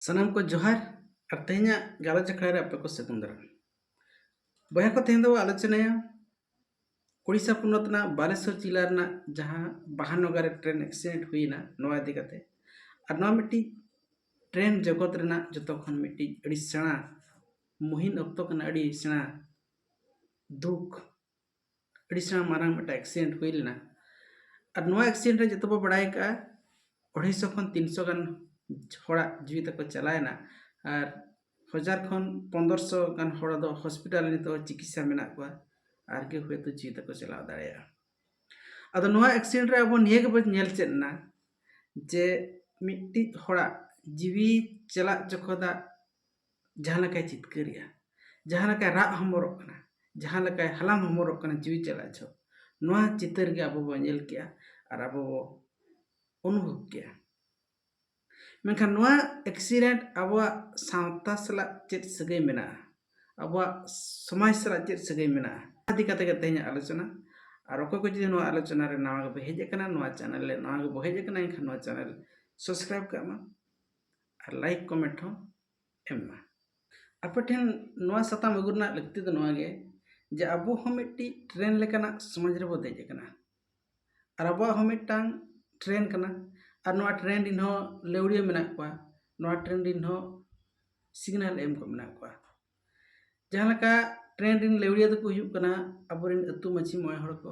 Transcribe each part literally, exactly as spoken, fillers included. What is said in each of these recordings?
ᱥᱟᱱᱟᱢ ᱠᱚ ᱡᱚᱦᱟᱨ᱾ ᱟᱨ ᱛᱮᱦᱮᱧᱟᱜ ᱜᱟᱞᱚᱪ ᱟᱠᱷᱲᱟ ᱨᱮ ᱟᱯᱮ ᱠᱚ ᱥᱟᱹᱜᱩᱱ ᱫᱟᱨᱟᱢ᱾ ᱵᱚᱭᱦᱟ ᱠᱚ, ᱛᱮᱦᱮᱧ ᱫᱚ ᱟᱞᱳᱪᱚᱱᱟᱭᱟ ᱳᱰᱤᱥᱟ ᱯᱚᱱᱚᱛ ᱨᱮᱱᱟᱜ ᱵᱟᱞᱮᱥᱚᱨ ᱡᱮᱞᱟ ᱨᱮᱱᱟᱜ ᱡᱟᱦᱟᱸ ᱵᱟᱦᱟᱱᱚᱜᱟ ᱨᱮ ᱴᱨᱮᱱ ᱮᱠᱥᱤᱰᱮᱱᱴ ᱦᱩᱭᱮᱱᱟ, ᱱᱚᱣᱟ ᱤᱫᱤ ᱠᱟᱛᱮ᱾ ᱟᱨ ᱱᱚᱣᱟ ᱢᱤᱫᱴᱤᱡ ᱴᱨᱮᱱ ᱡᱚᱜᱚᱛ ᱨᱮᱱᱟᱜ ᱡᱚᱛᱚ ᱠᱷᱚᱱ ᱢᱤᱫᱴᱤᱡ ᱟᱹᱰᱤ ᱥᱮᱬᱟ ᱢᱩᱦᱤᱢ ᱚᱠᱛᱚ ᱠᱟᱱᱟ, ᱟᱹᱰᱤ ᱥᱮᱬᱟ ᱫᱩᱠ, ᱟᱹᱰᱤ ᱥᱮᱬᱟ ᱢᱟᱨᱟᱝ ᱢᱤᱫᱴᱟᱝ ᱮᱠᱥᱤᱰᱮᱱᱴ ᱦᱩᱭ ᱞᱮᱱᱟ᱾ ᱟᱨ ᱱᱚᱣᱟ ᱮᱠᱥᱤᱰᱮᱱᱴ ᱨᱮ ᱡᱚᱛᱚ ᱵᱚ ᱵᱟᱲᱟᱭ ᱠᱟᱜᱼᱟ, ᱟᱹᱲᱟᱹᱭᱥᱚ ᱠᱷᱚᱱ ᱛᱤᱱᱥᱚ ᱜᱟᱱ ᱦᱚᱲᱟᱜ ᱡᱤᱣᱤ ᱛᱟᱠᱚ ᱪᱟᱞᱟᱣᱮᱱᱟ᱾ ᱟᱨ ᱦᱟᱡᱟᱨ ᱠᱷᱚᱱ ᱯᱚᱱᱫᱨᱚᱥᱚ ᱜᱟᱱ ᱦᱚᱲ ᱫᱚ ᱦᱚᱥᱯᱤᱴᱟᱞ ᱨᱮ ᱱᱤᱛᱚᱜ ᱪᱤᱠᱤᱛᱥᱟ ᱢᱮᱱᱟᱜ ᱠᱚᱣᱟ, ᱟᱨ ᱜᱮ ᱦᱚᱭᱛᱳ ᱡᱤᱣᱤ ᱛᱟᱠᱚ ᱪᱟᱞᱟᱣ ᱫᱟᱲᱮᱭᱟᱜᱼᱟ᱾ ᱟᱫᱚ ᱱᱚᱣᱟ ᱮᱠᱥᱤᱰᱮᱱᱴ ᱨᱮ ᱟᱵᱚ ᱱᱤᱭᱟᱹ ᱜᱮᱵᱚᱱ ᱧᱮᱞ ᱪᱮᱫ ᱮᱱᱟ ᱡᱮ ᱢᱤᱫᱴᱤᱡ ᱦᱚᱲᱟᱜ ᱡᱤᱣᱤ ᱪᱟᱞᱟᱜ ᱡᱚᱠᱷᱚᱱᱟᱜ ᱡᱟᱦᱟᱸ ᱞᱮᱠᱟᱭ ᱪᱤᱛᱠᱟᱹᱨᱮᱜᱼᱟ, ᱡᱟᱦᱟᱸ ᱞᱮᱠᱟᱭ ᱨᱟᱜ ᱦᱚᱢᱚᱨᱚᱜ ᱠᱟᱱᱟ, ᱡᱟᱦᱟᱸ ᱞᱮᱠᱟᱭ ᱦᱟᱞᱟᱝ ᱦᱚᱢᱚᱨᱚᱜ ᱠᱟᱱᱟ ᱡᱤᱣᱤ ᱪᱟᱞᱟᱜ ᱡᱚᱦᱚᱜ, ᱱᱚᱣᱟ ᱪᱤᱛᱟᱹᱨ ᱜᱮ ᱟᱵᱚ ᱵᱚ ᱧᱮᱞ ᱠᱮᱜᱼᱟ ᱟᱨ ᱟᱵᱚ ᱵᱚ ᱚᱱᱩᱵᱷᱚᱵ ᱠᱮᱜᱼᱟ᱾ ᱢᱮᱱᱠᱷᱟᱱ ᱱᱚᱣᱟ ᱮᱠᱥᱤᱰᱮᱱᱴ ᱟᱵᱚᱣᱟᱜ ᱥᱟᱶᱛᱟ ᱥᱟᱞᱟᱜ ᱪᱮᱫ ᱥᱟᱹᱜᱟᱹᱭ ᱢᱮᱱᱟᱜᱼᱟ, ᱟᱵᱚᱣᱟᱜ ᱥᱚᱢᱟᱡᱽ ᱥᱟᱞᱟᱜ ᱪᱮᱫ ᱥᱟᱹᱜᱟᱹᱭ ᱢᱮᱱᱟᱜᱼᱟ, ᱚᱱᱟ ᱤᱫᱤ ᱠᱟᱛᱮ ᱜᱮ ᱛᱮᱦᱮᱧᱟᱜ ᱟᱞᱳᱪᱚᱱᱟ᱾ ᱟᱨ ᱚᱠᱚᱭ ᱠᱚ ᱡᱩᱫᱤ ᱱᱚᱣᱟ ᱟᱞᱳᱪᱚᱱᱟ ᱨᱮ ᱱᱟᱣᱟ ᱜᱮᱯᱮ ᱦᱮᱡ ᱟᱠᱟᱱᱟ, ᱱᱚᱣᱟ ᱪᱮᱱᱮᱞ ᱨᱮ ᱱᱟᱣᱟ ᱜᱮᱵᱚ ᱦᱮᱡ ᱟᱠᱟᱱᱟ, ᱮᱱᱠᱷᱟᱱ ᱱᱚᱣᱟ ᱪᱮᱱᱮᱞ ᱥᱟᱵᱥᱠᱨᱟᱭᱤᱵ ᱠᱟᱜ ᱢᱟ ᱟᱨ ᱞᱟᱭᱤᱠ ᱠᱚᱢᱮᱱᱴ ᱦᱚᱸ ᱮᱢ ᱢᱟ᱾ ᱟᱯᱮ ᱴᱷᱮᱱ ᱱᱚᱣᱟ ᱥᱟᱛᱟᱢ ᱟᱹᱜᱩ ᱨᱮᱱᱟᱜ ᱞᱟᱹᱠᱛᱤ ᱫᱚ ᱱᱚᱣᱟ ᱜᱮ ᱡᱮ ᱟᱵᱚ ᱦᱚᱸ ᱢᱤᱫᱴᱤᱡ ᱴᱨᱮᱱ ᱞᱮᱠᱟᱱᱟᱜ ᱥᱚᱢᱟᱡᱽ ᱨᱮᱵᱚ ᱫᱮᱡ ᱟᱠᱟᱱᱟ᱾ ᱟᱨ ᱟᱵᱚᱣᱟᱜ ᱦᱚᱸ ᱢᱤᱫᱴᱟᱝ ᱴᱨᱮᱱ ᱠᱟᱱᱟ᱾ ᱟᱨ ᱱᱚᱣᱟ ᱴᱨᱮᱱ ᱨᱮᱱ ᱦᱚᱸ ᱞᱟᱹᱣᱲᱤᱭᱟᱹ ᱢᱮᱱᱟᱜ ᱠᱚᱣᱟ, ᱱᱚᱣᱟ ᱴᱨᱮᱱ ᱨᱮᱱ ᱦᱚᱸ ᱥᱤᱜᱽᱱᱟᱞ ᱮᱢ ᱠᱚ ᱢᱮᱱᱟᱜ ᱠᱚᱣᱟ᱾ ᱡᱟᱦᱟᱸ ᱞᱮᱠᱟ ᱴᱨᱮᱱ ᱨᱮᱱ ᱞᱟᱹᱣᱲᱤᱭᱟᱹ ᱫᱚᱠᱚ ᱦᱩᱭᱩᱜ ᱠᱟᱱᱟ ᱟᱵᱚᱨᱮᱱ ᱟᱹᱛᱩ ᱢᱟᱹᱡᱷᱤ ᱢᱚᱬᱮ ᱦᱚᱲ ᱠᱚ,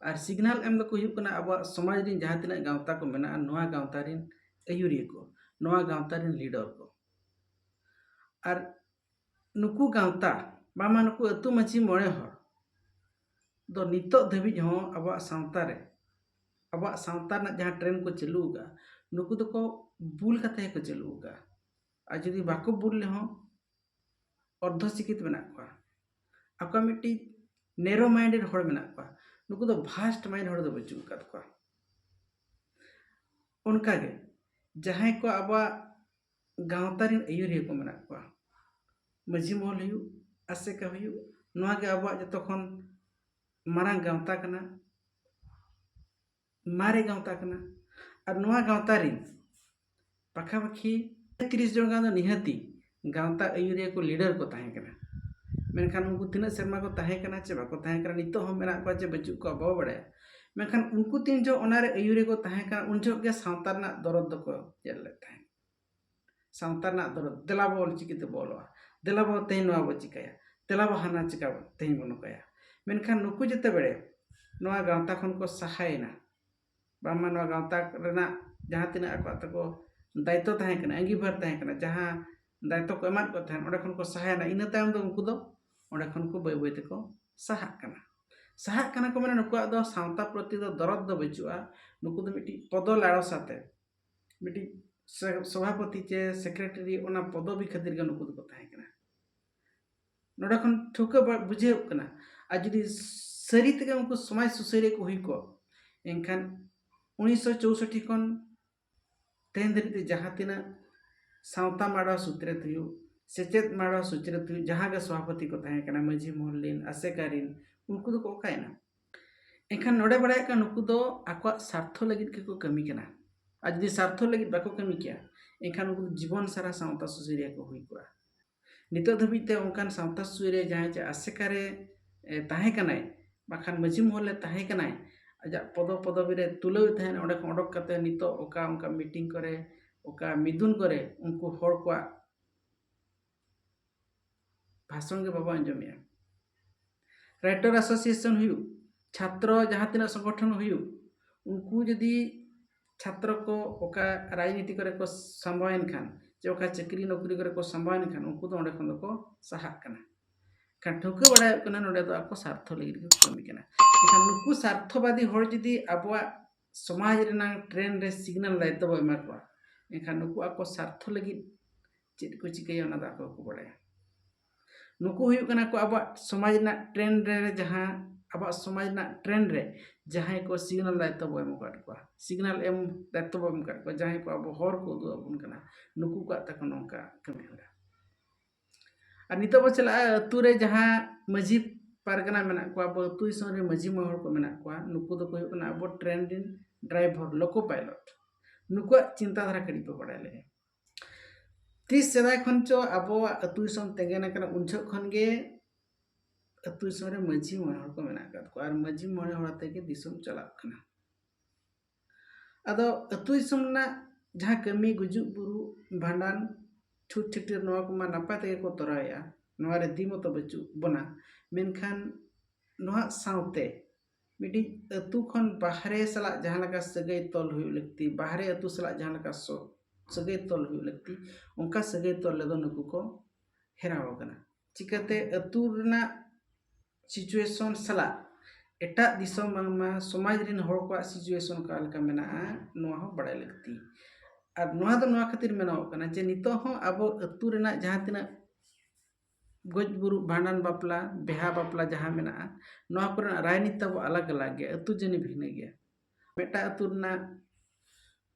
ᱟᱨ ᱥᱤᱜᱽᱱᱟᱞ ᱮᱢ ᱫᱚᱠᱚ ᱦᱩᱭᱩᱜ ᱠᱟᱱᱟ ᱟᱵᱚᱣᱟᱜ ᱥᱚᱢᱟᱡᱽ ᱨᱮᱱ ᱡᱟᱦᱟᱸ ᱛᱤᱱᱟᱹᱜ ᱜᱟᱶᱛᱟ ᱠᱚ ᱢᱮᱱᱟᱜᱼᱟ, ᱱᱚᱣᱟ ᱜᱟᱶᱛᱟ ᱨᱮᱱ ᱟᱹᱭᱩᱨᱤᱭᱟᱹ ᱠᱚ, ᱱᱚᱣᱟ ᱜᱟᱶᱛᱟ ᱨᱮᱱ ᱞᱤᱰᱟᱨ ᱠᱚ᱾ ᱟᱨ ᱱᱩᱠᱩ ᱜᱟᱶᱛᱟ, ᱵᱟᱝᱢᱟ ᱱᱩᱠᱩ ᱟᱹᱛᱩ ᱢᱟᱹᱡᱷᱤ ᱢᱚᱬᱮ ᱦᱚᱲ ᱫᱚ ᱱᱤᱛᱚᱜ ᱫᱷᱟᱹᱵᱤᱡ ᱦᱚᱸ ᱟᱵᱚᱣᱟᱜ ᱥᱟᱶᱛᱟ ᱨᱮ, ᱟᱵᱚᱣᱟᱜ ᱥᱟᱶᱛᱟ ᱨᱮᱱᱟᱜ ᱡᱟᱦᱟᱸ ᱴᱨᱮᱱ ᱠᱚ ᱪᱟᱹᱞᱩ ᱟᱠᱟᱫᱼᱟ, ᱱᱩᱠᱩ ᱫᱚᱠᱚ ᱵᱩᱞ ᱠᱟᱛᱮ ᱜᱮᱠᱚ ᱪᱟᱹᱞᱩ ᱟᱠᱟᱫᱼᱟ᱾ ᱟᱨ ᱡᱩᱫᱤ ᱵᱟᱠᱚ ᱵᱩᱞ ᱨᱮᱦᱚᱸ ᱚᱨᱫᱷᱚ ᱥᱤᱠᱷᱤᱛ ᱢᱮᱱᱟᱜ ᱠᱚᱣᱟ, ᱟᱠᱚᱣᱟᱜ ᱢᱤᱫᱴᱤᱡ ᱱᱮᱨᱳ ᱢᱟᱭᱤᱱᱰᱮᱰ ᱦᱚᱲ ᱢᱮᱱᱟᱜ ᱠᱚᱣᱟ, ᱱᱩᱠᱩ ᱫᱚ ᱵᱷᱟᱥᱴ ᱢᱟᱭᱤᱱᱰ ᱦᱚᱲ ᱫᱚ ᱵᱟᱹᱪᱩᱜ ᱟᱠᱟᱫ ᱠᱚᱣᱟ᱾ ᱚᱱᱠᱟᱜᱮ ᱡᱟᱦᱟᱸᱭ ᱠᱚ ᱟᱵᱚᱣᱟᱜ ᱜᱟᱶᱛᱟ ᱨᱮᱱ ᱟᱹᱭᱩᱨᱤᱭᱟᱹ ᱠᱚ ᱢᱮᱱᱟᱜ ᱠᱚᱣᱟ, ᱢᱟᱹᱡᱷᱤ ᱢᱚᱦᱚᱞ ᱦᱩᱭᱩᱜ, ᱟᱥᱮᱠᱟ ᱦᱩᱭᱩᱜ, ᱱᱚᱣᱟ ᱜᱮ ᱟᱵᱚᱣᱟᱜ ᱡᱚᱛᱚ ᱠᱷᱚᱱ ᱢᱟᱨᱟᱝ ᱜᱟᱶᱛᱟ ᱠᱟᱱᱟ, ᱢᱟᱨᱮ ᱜᱟᱶᱛᱟ ᱠᱟᱱᱟ᱾ ᱟᱨ ᱱᱚᱣᱟ ᱜᱟᱶᱛᱟ ᱨᱮᱱ ᱯᱟᱠᱷᱟᱯᱟᱠᱷᱤ ᱛᱤᱨᱤᱥ ᱡᱚᱱ ᱜᱟᱱ ᱫᱚ ᱱᱤᱦᱟᱹᱛᱤ ᱜᱟᱶᱛᱟ ᱟᱹᱭᱩᱨᱤᱭᱟᱹ ᱠᱚ, ᱞᱤᱰᱟᱨ ᱠᱚ ᱛᱟᱦᱮᱸ ᱠᱟᱱᱟ᱾ ᱢᱮᱱᱠᱷᱟᱱ ᱩᱱᱠᱩ ᱛᱤᱱᱟᱹᱜ ᱥᱮᱨᱢᱟ ᱠᱚ ᱛᱟᱦᱮᱸ ᱠᱟᱱᱟ ᱪᱮ ᱵᱟᱠᱚ ᱛᱟᱦᱮᱸ ᱠᱟᱱᱟ, ᱱᱤᱛᱚᱜ ᱦᱚᱸ ᱢᱮᱱᱟᱜ ᱠᱚᱣᱟ ᱪᱮ ᱵᱟᱹᱪᱩᱜ ᱠᱚᱣᱟ, ᱵᱟᱵᱚ ᱵᱟᱲᱟᱭᱟ᱾ ᱢᱮᱱᱠᱷᱟᱱ ᱩᱱᱠᱩ ᱛᱤᱱ ᱡᱚᱦᱚᱜ ᱚᱱᱟᱨᱮ ᱟᱹᱭᱩᱨᱤᱭᱟᱹ ᱠᱚ ᱛᱟᱦᱮᱸ ᱠᱟᱱᱟ, ᱩᱱ ᱡᱚᱦᱚᱜ ᱜᱮ ᱥᱟᱶᱛᱟ ᱨᱮᱱᱟᱜ ᱫᱚᱨᱚᱫ ᱫᱚᱠᱚ ᱧᱮᱞ ᱞᱮᱫ ᱛᱟᱦᱮᱸᱫ᱾ ᱥᱟᱶᱛᱟ ᱨᱮᱱᱟᱜ ᱫᱚᱨᱚᱫ, ᱫᱮᱞᱟ ᱵᱚ ᱚᱞᱪᱤᱠᱤ ᱛᱮᱵᱚ ᱚᱞᱚᱜᱼᱟ, ᱫᱮᱞᱟ ᱵᱚ ᱛᱮᱦᱮᱧ ᱱᱚᱣᱟ ᱵᱚ ᱪᱤᱠᱟᱹᱭᱟ, ᱫᱮᱞᱟ ᱵᱚ ᱦᱟᱱᱟ ᱪᱤᱠᱟ ᱛᱮᱦᱮᱧ ᱵᱚ ᱱᱚᱝᱠᱟᱭᱟ᱾ ᱢᱮᱱᱠᱷᱟᱱ ᱱᱩᱠᱩ ᱡᱮᱛᱮ ᱵᱮᱲᱮ ᱱᱚᱣᱟ ᱜᱟᱶᱛᱟ ᱠᱷᱚᱱ ᱠᱚ ᱥᱟᱦᱟᱭᱮᱱᱟ, ᱵᱟᱝᱢᱟ ᱱᱚᱣᱟ ᱜᱟᱶᱛᱟ ᱨᱮᱱᱟᱜ ᱡᱟᱦᱟᱸ ᱛᱤᱱᱟᱹᱜ ᱟᱠᱚᱣᱟᱜ ᱛᱟᱠᱚ ᱫᱟᱭᱤᱛᱛᱚ ᱛᱟᱦᱮᱸ ᱠᱟᱱᱟ, ᱟᱸᱜᱤᱵᱷᱟᱨ ᱛᱟᱦᱮᱸ ᱠᱟᱱᱟ, ᱡᱟᱦᱟᱸ ᱫᱟᱭᱤᱛᱛᱚ ᱠᱚ ᱮᱢᱟᱫ ᱠᱚ ᱛᱟᱦᱮᱸᱫ, ᱚᱸᱰᱮ ᱠᱷᱚᱱ ᱠᱚ ᱥᱟᱦᱟᱭᱮᱱᱟ᱾ ᱤᱱᱟᱹ ᱛᱟᱭᱚᱢ ᱫᱚ ᱩᱱᱠᱩ ᱫᱚ ᱚᱸᱰᱮ ᱠᱷᱚᱱ ᱠᱚ ᱵᱟᱹᱭ ᱵᱟᱹᱭ ᱛᱮᱠᱚ ᱥᱟᱦᱟᱜ ᱠᱟᱱᱟ᱾ ᱥᱟᱦᱟᱜ ᱠᱟᱱᱟ ᱠᱚ ᱢᱟᱱᱮ ᱱᱩᱠᱩᱣᱟᱜ ᱫᱚ ᱥᱟᱶᱛᱟ ᱯᱨᱚᱛᱤ ᱫᱚ ᱫᱚᱨᱚᱫ ᱫᱚ ᱵᱟᱹᱪᱩᱜᱼᱟ᱾ ᱱᱩᱠᱩ ᱫᱚ ᱢᱤᱫᱴᱤᱡ ᱯᱚᱫᱚ ᱞᱟᱲᱚᱥ ᱟᱛᱮ, ᱢᱤᱫᱴᱤᱡ ᱥᱮ-, ᱥᱚᱵᱷᱟᱯᱚᱛᱤ ᱪᱮ ᱥᱮᱠᱨᱮᱴᱟᱨᱤ, ᱚᱱᱟ ᱯᱚᱫᱚᱵᱤ ᱠᱷᱟᱹᱛᱤᱨ ᱜᱮ ᱱᱩᱠᱩ ᱫᱚᱠᱚ ᱛᱟᱦᱮᱸ ᱠᱟᱱᱟ᱾ ᱱᱚᱰᱮ ᱠᱷᱚᱱ ᱴᱷᱟᱹᱣᱠᱟᱹ ᱵᱟ-, ᱵᱩᱡᱷᱟᱹᱣ ᱠᱟᱱᱟ᱾ ᱟᱨ ᱡᱩᱫᱤ ᱥᱟᱹᱨᱤ ᱛᱮᱜᱮ ᱩᱱᱠᱩ ᱥᱚᱢᱟᱡᱽ ᱥᱩᱥᱟᱹᱨᱤᱭᱟᱹ ᱠᱚ ᱦᱩᱭ ᱠᱚᱜ, ᱮᱱᱠᱷᱟᱱ ᱩᱱᱤᱥᱥᱚ ᱪᱳᱭᱥᱚᱴᱴᱤ ᱠᱷᱚᱱ ᱛᱮᱦᱮᱧ ᱫᱷᱟᱹᱨᱤᱡ ᱛᱮ ᱡᱟᱦᱟᱸ ᱛᱤᱱᱟᱹᱜ ᱥᱟᱶᱛᱟ ᱢᱟᱰᱣᱟ ᱥᱩᱛᱨᱮᱛ ᱦᱩᱭᱩᱜ, ᱥᱮᱪᱮᱫ ᱢᱟᱰᱣᱟ ᱥᱩᱛᱨᱮᱛ ᱦᱩᱭᱩᱜ, ᱡᱟᱦᱟᱸ ᱜᱮ ᱥᱚᱵᱷᱟᱯᱚᱛᱤ ᱠᱚ ᱛᱟᱦᱮᱸ ᱠᱟᱱᱟ, ᱢᱟᱹᱡᱷᱤ ᱢᱚᱦᱚᱞ ᱨᱤᱱ, ᱟᱥᱮᱠᱟ ᱨᱤᱱ, ᱩᱱᱠᱩ ᱫᱚᱠᱚ ᱚᱠᱟᱭᱮᱱᱟ? ᱮᱱᱠᱷᱟᱱ ᱱᱚᱰᱮ ᱵᱟᱲᱟᱭᱚᱜ ᱠᱟᱱᱟ, ᱱᱩᱠᱩ ᱫᱚ ᱟᱠᱚᱣᱟᱜ ᱥᱟᱨᱛᱷᱚ ᱞᱟᱹᱜᱤᱫ ᱜᱮᱠᱚ ᱠᱟᱹᱢᱤ ᱠᱟᱱᱟ᱾ ᱟᱨ ᱡᱩᱫᱤ ᱥᱟᱨᱛᱷᱚ ᱞᱟᱹᱜᱤᱫ ᱵᱟᱠᱚ ᱠᱟᱹᱢᱤ ᱠᱮᱭᱟ, ᱮᱱᱠᱷᱟᱱ ᱩᱱᱠᱩ ᱫᱚ ᱡᱤᱵᱚᱱ ᱥᱟᱨᱟ ᱥᱟᱶᱛᱟ ᱥᱩᱥᱟᱹᱨᱤᱭᱟᱹ ᱠᱚ ᱦᱩᱭ ᱠᱚᱜᱼᱟ᱾ ᱱᱤᱛᱚᱜ ᱫᱷᱟᱹᱵᱤᱡ ᱛᱮ ᱚᱱᱠᱟᱱ ᱥᱟᱶᱛᱟ ᱥᱩᱥᱟᱹᱨᱤᱭᱟᱹ ᱡᱟᱦᱟᱸᱭ ᱪᱮ ᱟᱥᱮᱠᱟ ᱨᱮ, ᱮ, ᱛᱟᱦᱮᱸ ᱠᱟᱱᱟᱭ, ᱵᱟᱠᱷᱟᱱ ᱢᱟᱹᱡᱷᱤ ᱢᱚᱦᱚᱞ ᱨᱮ ᱛᱟᱦᱮᱸ ᱠᱟᱱᱟᱭ, ᱟᱡᱟᱜ ᱯᱚᱫᱚ ᱯᱚᱫᱚᱵᱤ ᱨᱮ ᱛᱩᱞᱟᱹᱣ ᱮ ᱛᱟᱦᱮᱸᱱ, ᱚᱸᱰᱮ ᱠᱷᱚᱱ ᱚᱰᱚᱠ ᱠᱟᱛᱮ ᱱᱤᱛᱚᱜ ᱚᱠᱟ ᱚᱱᱠᱟ ᱢᱤᱴᱤᱝ ᱠᱚᱨᱮ, ᱚᱠᱟ ᱢᱤᱫᱩᱱ ᱠᱚᱨᱮ ᱩᱱᱠᱩ ᱦᱚᱲ ᱠᱚᱣᱟᱜ ᱵᱷᱟᱥᱚᱱ ᱜᱮ ᱵᱟᱵᱚ ᱟᱸᱡᱚᱢᱮᱜᱼᱟ᱾ ᱨᱟᱭᱴᱟᱨ ᱮᱥᱳᱥᱤᱭᱮᱥᱚᱱ ᱦᱩᱭᱩᱜ, ᱪᱷᱟᱛᱨᱚ ᱡᱟᱦᱟᱸ ᱛᱤᱱᱟᱹᱜ ᱥᱚᱝᱜᱚᱴᱷᱚᱱ ᱦᱩᱭᱩᱜ, ᱩᱱᱠᱩ ᱡᱩᱫᱤ ᱪᱷᱟᱛᱨᱚ ᱠᱚ ᱚᱠᱟ ᱨᱟᱡᱽᱱᱤᱛᱤ ᱠᱚᱨᱮ ᱠᱚ ᱥᱟᱢᱵᱟᱣᱮᱱ ᱠᱷᱟᱱ, ᱪᱮ ᱚᱠᱟ ᱪᱟᱹᱠᱨᱤ ᱱᱚᱠᱨᱤ ᱠᱚᱨᱮ ᱠᱚ ᱥᱟᱢᱵᱟᱣᱮᱱ ᱠᱷᱟᱱ, ᱩᱱᱠᱩ ᱫᱚ ᱚᱸᱰᱮ ᱠᱷᱚᱱ ᱫᱚᱠᱚ ᱥᱟᱦᱟᱜ ᱠᱟᱱᱟ᱾ ᱮᱱᱠᱷᱟᱱ ᱴᱷᱟᱹᱣᱠᱟᱹ ᱵᱟᱲᱟᱭᱚᱜ ᱠᱟᱱᱟ, ᱱᱚᱰᱮ ᱫᱚ ᱟᱠᱚ ᱥᱟᱨᱛᱷᱚ ᱞᱟᱹᱜᱤᱫ ᱜᱮᱠᱚ ᱠᱟᱹᱢᱤ ᱠᱟᱱᱟ᱾ ᱮᱱᱠᱷᱟᱱ ᱱᱩᱠᱩ ᱥᱟᱨᱛᱷᱚᱵᱟᱫᱤ ᱦᱚᱲ ᱡᱩᱫᱤ ᱟᱵᱚᱣᱟᱜ ᱥᱚᱢᱟᱡᱽ ᱨᱮᱱᱟᱜ ᱴᱨᱮᱱᱰ ᱨᱮ ᱥᱤᱜᱽᱱᱟᱞ ᱫᱟᱭᱤᱛᱛᱚ ᱵᱚ ᱮᱢᱟ ᱠᱚᱣᱟ, ᱮᱱᱠᱷᱟᱱ ᱱᱩᱠᱩ ᱟᱠᱚ ᱥᱟᱨᱛᱷᱚ ᱞᱟᱹᱜᱤᱫ ᱪᱮᱫ ᱠᱚ ᱪᱤᱠᱟᱹᱭᱟ, ᱚᱱᱟ ᱫᱚ ᱟᱠᱚ ᱜᱮᱠᱚ ᱵᱟᱲᱟᱭᱟ᱾ ᱱᱩᱠᱩ ᱦᱩᱭᱩᱜ ᱠᱟᱱᱟ ᱠᱚ ᱟᱵᱚᱣᱟᱜ ᱥᱚᱢᱟᱡᱽ ᱨᱮᱱᱟᱜ ᱴᱨᱮᱱᱰ ᱨᱮ, ᱡᱟᱦᱟᱸ ᱟᱵᱚᱣᱟᱜ ᱥᱚᱢᱟᱡᱽ ᱨᱮᱱᱟᱜ ᱴᱨᱮᱱᱰ ᱨᱮ ᱡᱟᱦᱟᱸᱭ ᱠᱚ ᱥᱤᱜᱽᱱᱟᱞ ᱫᱟᱭᱤᱛᱛᱚ ᱵᱚ ᱮᱢ ᱟᱠᱟᱫ ᱠᱚᱣᱟ, ᱥᱤᱜᱽᱱᱟᱞ ᱮᱢ ᱫᱟᱭᱤᱛᱛᱚ ᱵᱚ ᱮᱢ ᱟᱠᱟᱫ ᱠᱚᱣᱟ, ᱡᱟᱦᱟᱸᱭ ᱠᱚ ᱟᱵᱚ ᱦᱚᱨ ᱠᱚ ᱩᱫᱩᱜ ᱟᱵᱚᱱ ᱠᱟᱱᱟ, ᱱᱩᱠᱩ ᱠᱚᱣᱟᱜ ᱛᱟᱠᱚ ᱱᱚᱝᱠᱟ ᱠᱟᱹᱢᱤ ᱦᱚᱨᱟ᱾ ᱟᱨ ᱱᱤᱛᱚᱜ ᱵᱚ ᱪᱟᱞᱟᱜᱼᱟ ᱟᱹᱛᱩ ᱨᱮ ᱡᱟᱦᱟᱸ ᱢᱟᱹᱡᱷᱤ ᱯᱟᱨᱜᱟᱱᱟ ᱢᱮᱱᱟᱜ ᱠᱚᱣᱟ, ᱟᱵᱚ ᱟᱹᱛᱩ ᱫᱤᱥᱚᱢ ᱨᱮ ᱢᱟᱹᱡᱷᱤ ᱢᱚᱬᱮ ᱦᱚᱲ ᱠᱚ ᱢᱮᱱᱟᱜ ᱠᱚᱣᱟ, ᱱᱩᱠᱩ ᱫᱚᱠᱚ ᱦᱩᱭᱩᱜ ᱠᱟᱱᱟ ᱟᱵᱚ ᱴᱨᱮᱱ ᱨᱤᱱ ᱰᱨᱟᱭᱵᱷᱟᱨ, ᱞᱳᱠᱳ ᱯᱟᱭᱞᱚᱴ᱾ ᱱᱩᱠᱩᱣᱟᱜ ᱪᱤᱱᱛᱟᱹ ᱫᱷᱟᱨᱟ ᱠᱟᱹᱴᱤᱡ ᱵᱚ ᱵᱟᱲᱟᱭ ᱞᱮᱜᱮ᱾ ᱛᱤᱥ ᱥᱮᱫᱟᱭ ᱠᱷᱚᱱ ᱪᱚ ᱟᱵᱚᱣᱟᱜ ᱟᱹᱛᱩ ᱫᱤᱥᱚᱢ ᱛᱮᱸᱜᱮᱱ ᱟᱠᱟᱱᱟ, ᱩᱱ ᱡᱚᱦᱚᱜ ᱠᱷᱚᱱ ᱜᱮ ᱟᱹᱛᱩ ᱫᱤᱥᱚᱢ ᱨᱮ ᱢᱟᱹᱡᱷᱤ ᱢᱚᱬᱮ ᱦᱚᱲ ᱠᱚ ᱢᱮᱱᱟᱜ ᱟᱠᱟᱫ ᱠᱚᱣᱟ ᱟᱨ ᱢᱟᱹᱡᱷᱤ ᱢᱚᱬᱮ ᱦᱚᱲ ᱟᱛᱮ ᱜᱮ ᱫᱤᱥᱚᱢ ᱪᱟᱞᱟᱜ ᱠᱟᱱᱟ᱾ ᱟᱫᱚ ᱟᱹᱛᱩ ᱫᱤᱥᱚᱢ ᱨᱮᱱᱟᱜ ᱡᱟᱦᱟᱸ ᱠᱟᱹᱢᱤ, ᱜᱩᱡᱩᱜ ᱵᱩᱨᱩ, ᱵᱷᱟᱸᱰᱟᱱ, ᱪᱷᱩᱛ ᱪᱷᱟᱹᱴᱭᱟᱹᱨ, ᱱᱚᱣᱟ ᱠᱚᱢᱟ ᱱᱟᱯᱟᱭ ᱛᱮᱜᱮ ᱠᱚ ᱛᱚᱨᱟᱣᱮᱫᱼᱟ, ᱱᱚᱣᱟ ᱨᱮ ᱫᱤ ᱢᱚᱛᱚ ᱵᱟᱹᱪᱩᱜ ᱵᱚᱱᱟ᱾ ᱢᱮᱱᱠᱷᱟᱱ ᱱᱚᱣᱟ ᱥᱟᱶᱛᱮ ᱢᱤᱫᱴᱤᱡ ᱟᱹᱛᱩ ᱠᱷᱚᱱ ᱵᱟᱦᱨᱮ ᱥᱟᱞᱟᱜ ᱡᱟᱦᱟᱸ ᱞᱮᱠᱟ ᱥᱟᱹᱜᱟᱹᱭ ᱛᱚᱞ ᱦᱩᱭᱩᱜ ᱞᱟᱹᱠᱛᱤ, ᱵᱟᱦᱨᱮ ᱟᱹᱛᱩ ᱥᱟᱞᱟᱜ ᱡᱟᱦᱟᱸ ᱞᱮᱠᱟ ᱥᱚ-, ᱥᱟᱹᱜᱟᱹᱭ ᱛᱚᱞ ᱦᱩᱭᱩᱜ ᱞᱟᱹᱠᱛᱤ, ᱚᱱᱠᱟ ᱥᱟᱹᱜᱟᱹᱭ ᱛᱚᱞ ᱨᱮᱫᱚ ᱱᱩᱠᱩ ᱠᱚ ᱦᱮᱨᱟᱣ ᱟᱠᱟᱱᱟ᱾ ᱪᱤᱠᱟᱹᱛᱮ ᱟᱹᱛᱩ ᱨᱮᱱᱟᱜ situation ᱥᱟᱞᱟᱜ ᱮᱴᱟᱜ ᱫᱤᱥᱚᱢ, ᱵᱟᱝᱢᱟ ᱥᱚᱢᱟᱡᱽ ᱨᱮᱱ ᱦᱚᱲ ᱠᱚᱣᱟᱜ situation ᱚᱠᱟ ᱞᱮᱠᱟ ᱢᱮᱱᱟᱜᱼᱟ, ᱱᱚᱣᱟ ᱦᱚᱸ ᱵᱟᱲᱟᱭ ᱞᱟᱹᱠᱛᱤ᱾ ᱟᱨ ᱱᱚᱣᱟ ᱫᱚ ᱱᱚᱣᱟ ᱠᱷᱟᱹᱛᱤᱨ ᱢᱮᱱᱚᱜᱚᱜ ᱠᱟᱱᱟ ᱡᱮ ᱱᱤᱛᱚᱜ ᱦᱚᱸ ᱟᱵᱚ ᱟᱹᱛᱩ ᱨᱮᱱᱟᱜ ᱡᱟᱦᱟᱸ ᱛᱤᱱᱟᱹᱜ ᱜᱚᱡ ᱵᱩᱨᱩ, ᱵᱷᱟᱸᱰᱟᱱ ᱵᱟᱯᱞᱟ, ᱵᱤᱦᱟ ᱵᱟᱯᱞᱟ ᱡᱟᱦᱟᱸ ᱢᱮᱱᱟᱜᱼᱟ, ᱱᱚᱣᱟ ᱠᱚᱨᱮᱱᱟᱜ ᱨᱟᱭᱱᱤᱛᱤ ᱛᱟᱵᱚ ᱟᱞᱟᱜᱽ ᱟᱞᱟᱜᱽ ᱜᱮᱭᱟ, ᱟᱹᱛᱩ ᱡᱟᱹᱱᱤ ᱵᱷᱤᱱᱟᱹ ᱜᱮᱭᱟ᱾ ᱢᱤᱫᱴᱟᱝ ᱟᱹᱛᱩ ᱨᱮᱱᱟᱜ